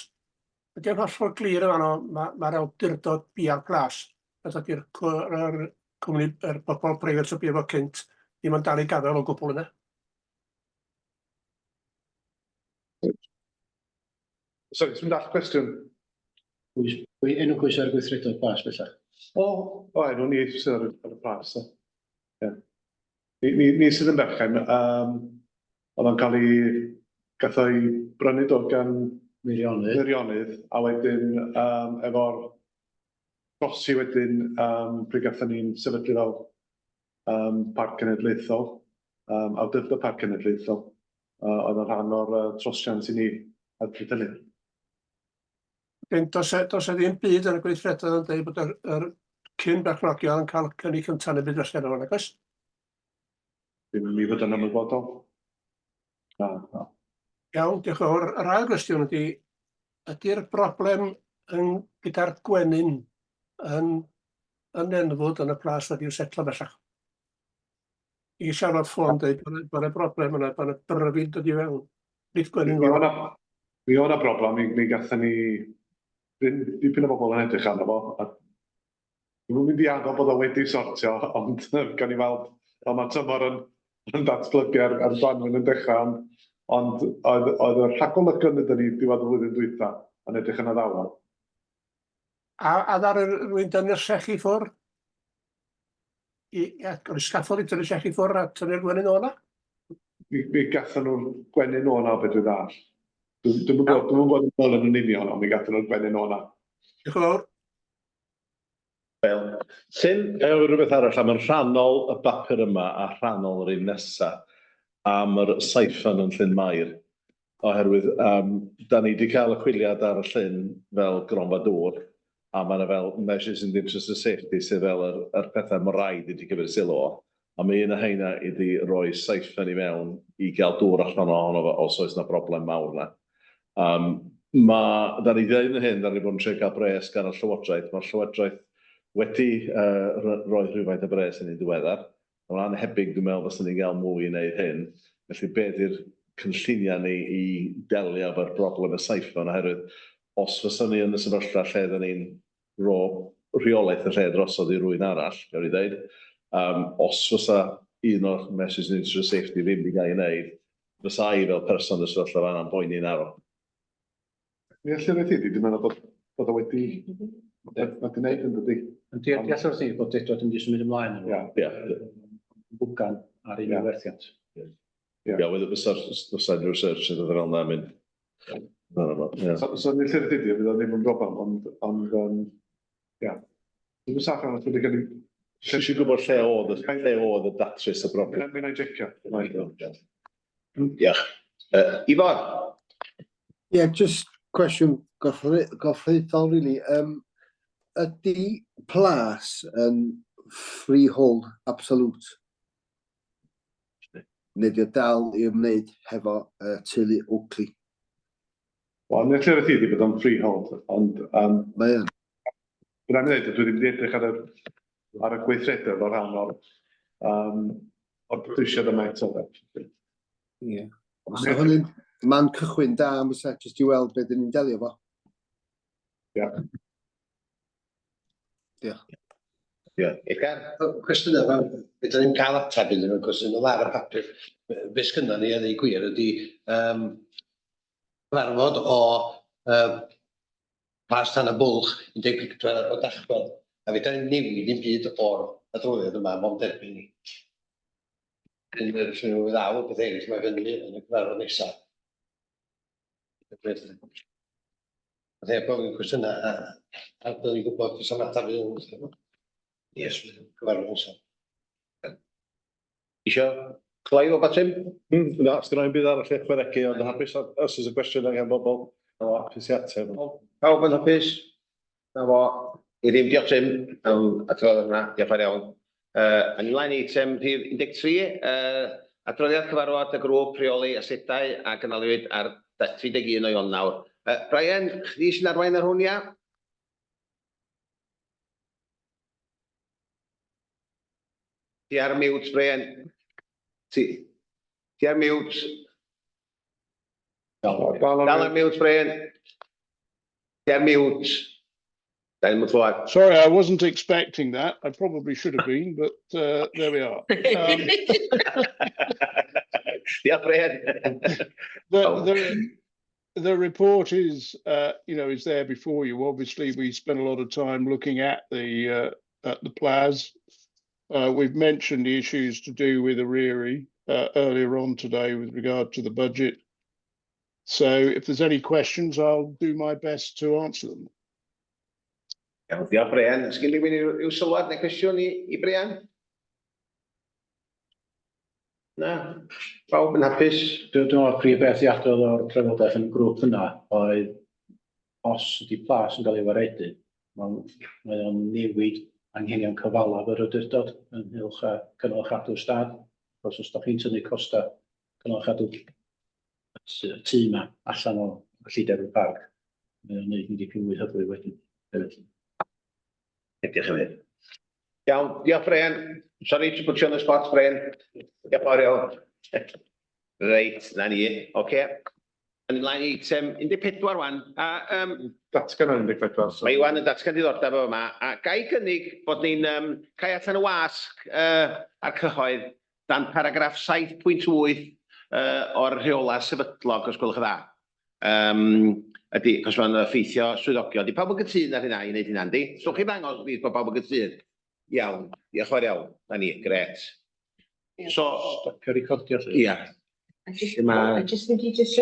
Ydy o'n hollol glir yn fanno, mae'r ma awdurdod bia'r Plas, a dydy'r yr cwmni, yr bobl breifat o bia fo cynt, ddim yn dal i gafael o gwbl yna. Sorry, ti'n dall cwestiwn? Pwy, pwy, enw pwy sydd ar gweithredoedd Plas bellach? O, o enw ni sydd ar, ar y Plas. Ie. Ni, ni, ni sydd yn berchen. Um, oedd o'n cael ei... Gath o'i brynu do gan Meirionnydd. Meirionnydd, a wedyn yym efo'r trosi wedyn yym pryd gathon ni'n sefydlu fel yym Parc Cenedlaethol, yym Awdurdod Parc Cenedlaethol, yy oedd yn rhan o'r yy trosiant i ni erbyn hynny. Wedyn, does e, does e ddim byd yn y gweithredoedd yn dweud bod yr, yr cyn berchnogion yn cael cynnig cyntaf neu byd felly arno fo, nag oes? Ddim i fod yn ymwybodol. Na, na. Iawn, diolch yn fawr. Yr ail gwestiwn ydy, ydy'r broblem yn, gyda'r gwenyn yn, yn enfwd yn y plas wedi'w setlo bellach? I siarad ffôn dweud bod 'na- bod 'na broblem yna, bod 'na bryfid dod i fewn. Nid gwenyn Mi o'na, mi o'na broblem, mi, mi gathon ni dipyn o bobl yn edrych arno fo, a dwi'm yn mynd i addo bod o wedi sortio, ond gawn ni weld fel ma'r tymor yn, yn datblygu a'r, a'r gwanwyn yn dechrau, ond, ond oedd, oedd y rhagolygon gyda ni diwedd y flwyddyn dwytha yn edrych yn addawol. A, a ddaru rywun dynnu'r llechi i ffwrdd? I, i, o'r scaffold i tynnu llechi i ffwrdd a tynnu'r gwenyn o 'na? Mi, mi gathon nhw'r gwenyn o 'na o beth dwi'n ddall. Dwi'm yn gwybod, dwi'm yn gwybod yn ôl yn union, ond mi gathon nhw'r gwenyn o 'na. Diolch yn fawr. Wel, Llyn, ga i ofyn rhywbeth arall am yn rhannol y bapur yma a rhannol yr un nesa am yr siphon yn Llyn Mair, oherwydd um, da ni wedi cael y chwiliad ar y llyn fel gronfa dŵr, a mae yna fel measures in the interest of safety sydd fel yr, yr pethau mae rhaid i ti gymryd sylw o. A mae un o heina i di roi siphon i mewn i gael dŵr allan ohono fo os oes 'na broblem mawr 'na. Yym ma'... Da ni 'di ddeud yn hyn, da ni 'di bod yn trio cael bres gan y Llywodraeth. Mae'r Llywodraeth wedi yy rhoi rhywfaint o bres i ni'n ddiweddar. Mae'n annhebyg, dwi'n meddwl, faswn ni'n gael mwy i wneud hyn. Felly be 'di'r cynlluniau ni i delio efo'r broblem y siphon? Oherwydd os fyswn ni yn y sefyllfa lle 'da ni'n rho rheolaeth y lle drosodd i rywun arall, gawn ni ddeud, yym os fysa un o'r measures in interest of safety ddim 'di gael ei wneud, fysa i fel person yn y sefyllfa fan'na yn poeni'n arw. Mi allai roi ti, dwi'n meddwl bod, bod o wedi, wedi wneud yn dydi. Ond deall wrth i bod Edward yn mynd i symud ymlaen efo. Ia. Ia. Bwgan ar unrhyw werthiant. Ia, yeah, fysa'r fysa unrhyw search yn dod fel yna mynd. Ie. So, so nid lle ydy, fydd o ddim yn broblem, ond, ond, um, ia. Dwi'n saff iawn, os wedi cael ei... Ti eisiau gwybod lle oedd y, lle oedd y datrys y broblem? Mi wna i jecio. Diolch. Ifor? Ie, yeah, just cwestiwn gorfforaethol, really. Ydy Plas yn freehold absolute? Neu 'di o dal i ymwneud hefo uh, teulu Oakley? Wel, nid lle ti wedi bod o'n freehold, ond... Um, Mae yn. Byddai'n dweud, dwi ddim wedi edrych ar y, ar y gweithredoedd o rhan o'r, um, o'r prisiad yma eto. Ie. Yeah. So hynny'n man cychwyn da am fysa, jyst i weld beth ni'n delio fo. Ie. Yeah. Diolch. Ie. Edgar? Cwestiwn yma, fedra ni'm cael ateb iddyn nhw, cos nhw ar y papur. Be sgynnon ni a ddeud gwir ydy um, cyfarfod o uh, Plas Tan y Bwlch 14 o Dachwedd, a fedra ni'n newid dim byd o'r adroddiad yma, mond derbyn ni. Yn yr ddaw, beth eraill mae fyny yn y cyfarfod nesaf. Oedd heb gofyn cwestiynau a, a byddwn i'n gwybod os am ateb iddyn nhw. Yes, cyfarfod nesaf. Isio cloi o Batrym? Na, sgynna i'm byd arall i ychwanegu, ond hapus os oes y gwestiwn angen bobl, hapus i ateb. Pawb yn hapus? Na fo. I ddim, diolch Tim am adroddiad hwnna, diolch fawr iawn. Uh, yn ymlaen i eitem rhif 13, uh, adroddiad cyfarfod y grŵp rheoli asedau a gynaliwyd ar 31 o Ionawr. Uh, Brian, chdi sy'n arwain ar hwn, ia? Ti ar mute, Brian. Ti, ti ar mute. Dal ar mute, Brian. Ti ar mute. Da ni'n clywed. Sorry, I wasn't expecting that. I probably should have been, but there we are. Diolch, Brian. The report is, is there before you. Obviously, we spent a lot of time looking at the Plas. We've mentioned the issues to do with Eryri earlier on today with regard to the budget. So if there's any questions, I'll do my best to answer them. Iawn, diolch Brian. Sgyn rhywun i'w sylwad neu cwestiwn i Brian? Na? Pawb yn hapus? Dwi'n meddwl prif beth i adrodd o'r trafodaeth yn y grŵp yna oedd os ydy plas yn cael ei waredu, mae o'n newid anghenion cyfalaf yr awdurdod ynghylch â cynnal a chadw'r stad. Os da chi'n tynnu costa cynnal a chadw y tŷ yma allan o gyllideb y parc, mae o'n neud yn dipyn mwy hyblyg wedyn hefyd. Diolch yn fawr. Iawn, diolch Brian. Sorry to put you on the spot, Brian. Diolch yn fawr iawn. Reit, na ni. Oce. Yn ymlaen i eitem 14 rwan. A, Datgan ar 14. So. Mae Iwan yn datgan diddordeb efo yma. A ga i gynnig bod ni'n cau allan y wasg a'r cyhoedd dan paragraff 7.8 o'r rheolau sefydlog, os gwelwch yn dda. Ydy, achos mae'n effeithio swyddogion. Di pawb yn gytûn ar hynna i wneud hynna, yndi? So chi ddangos plîs bod pawb yn gytûn? Iawn, diolch yn fawr iawn. Na ni, grêt. So Stopio recordio lly. Ia. A jyst mynd i jyst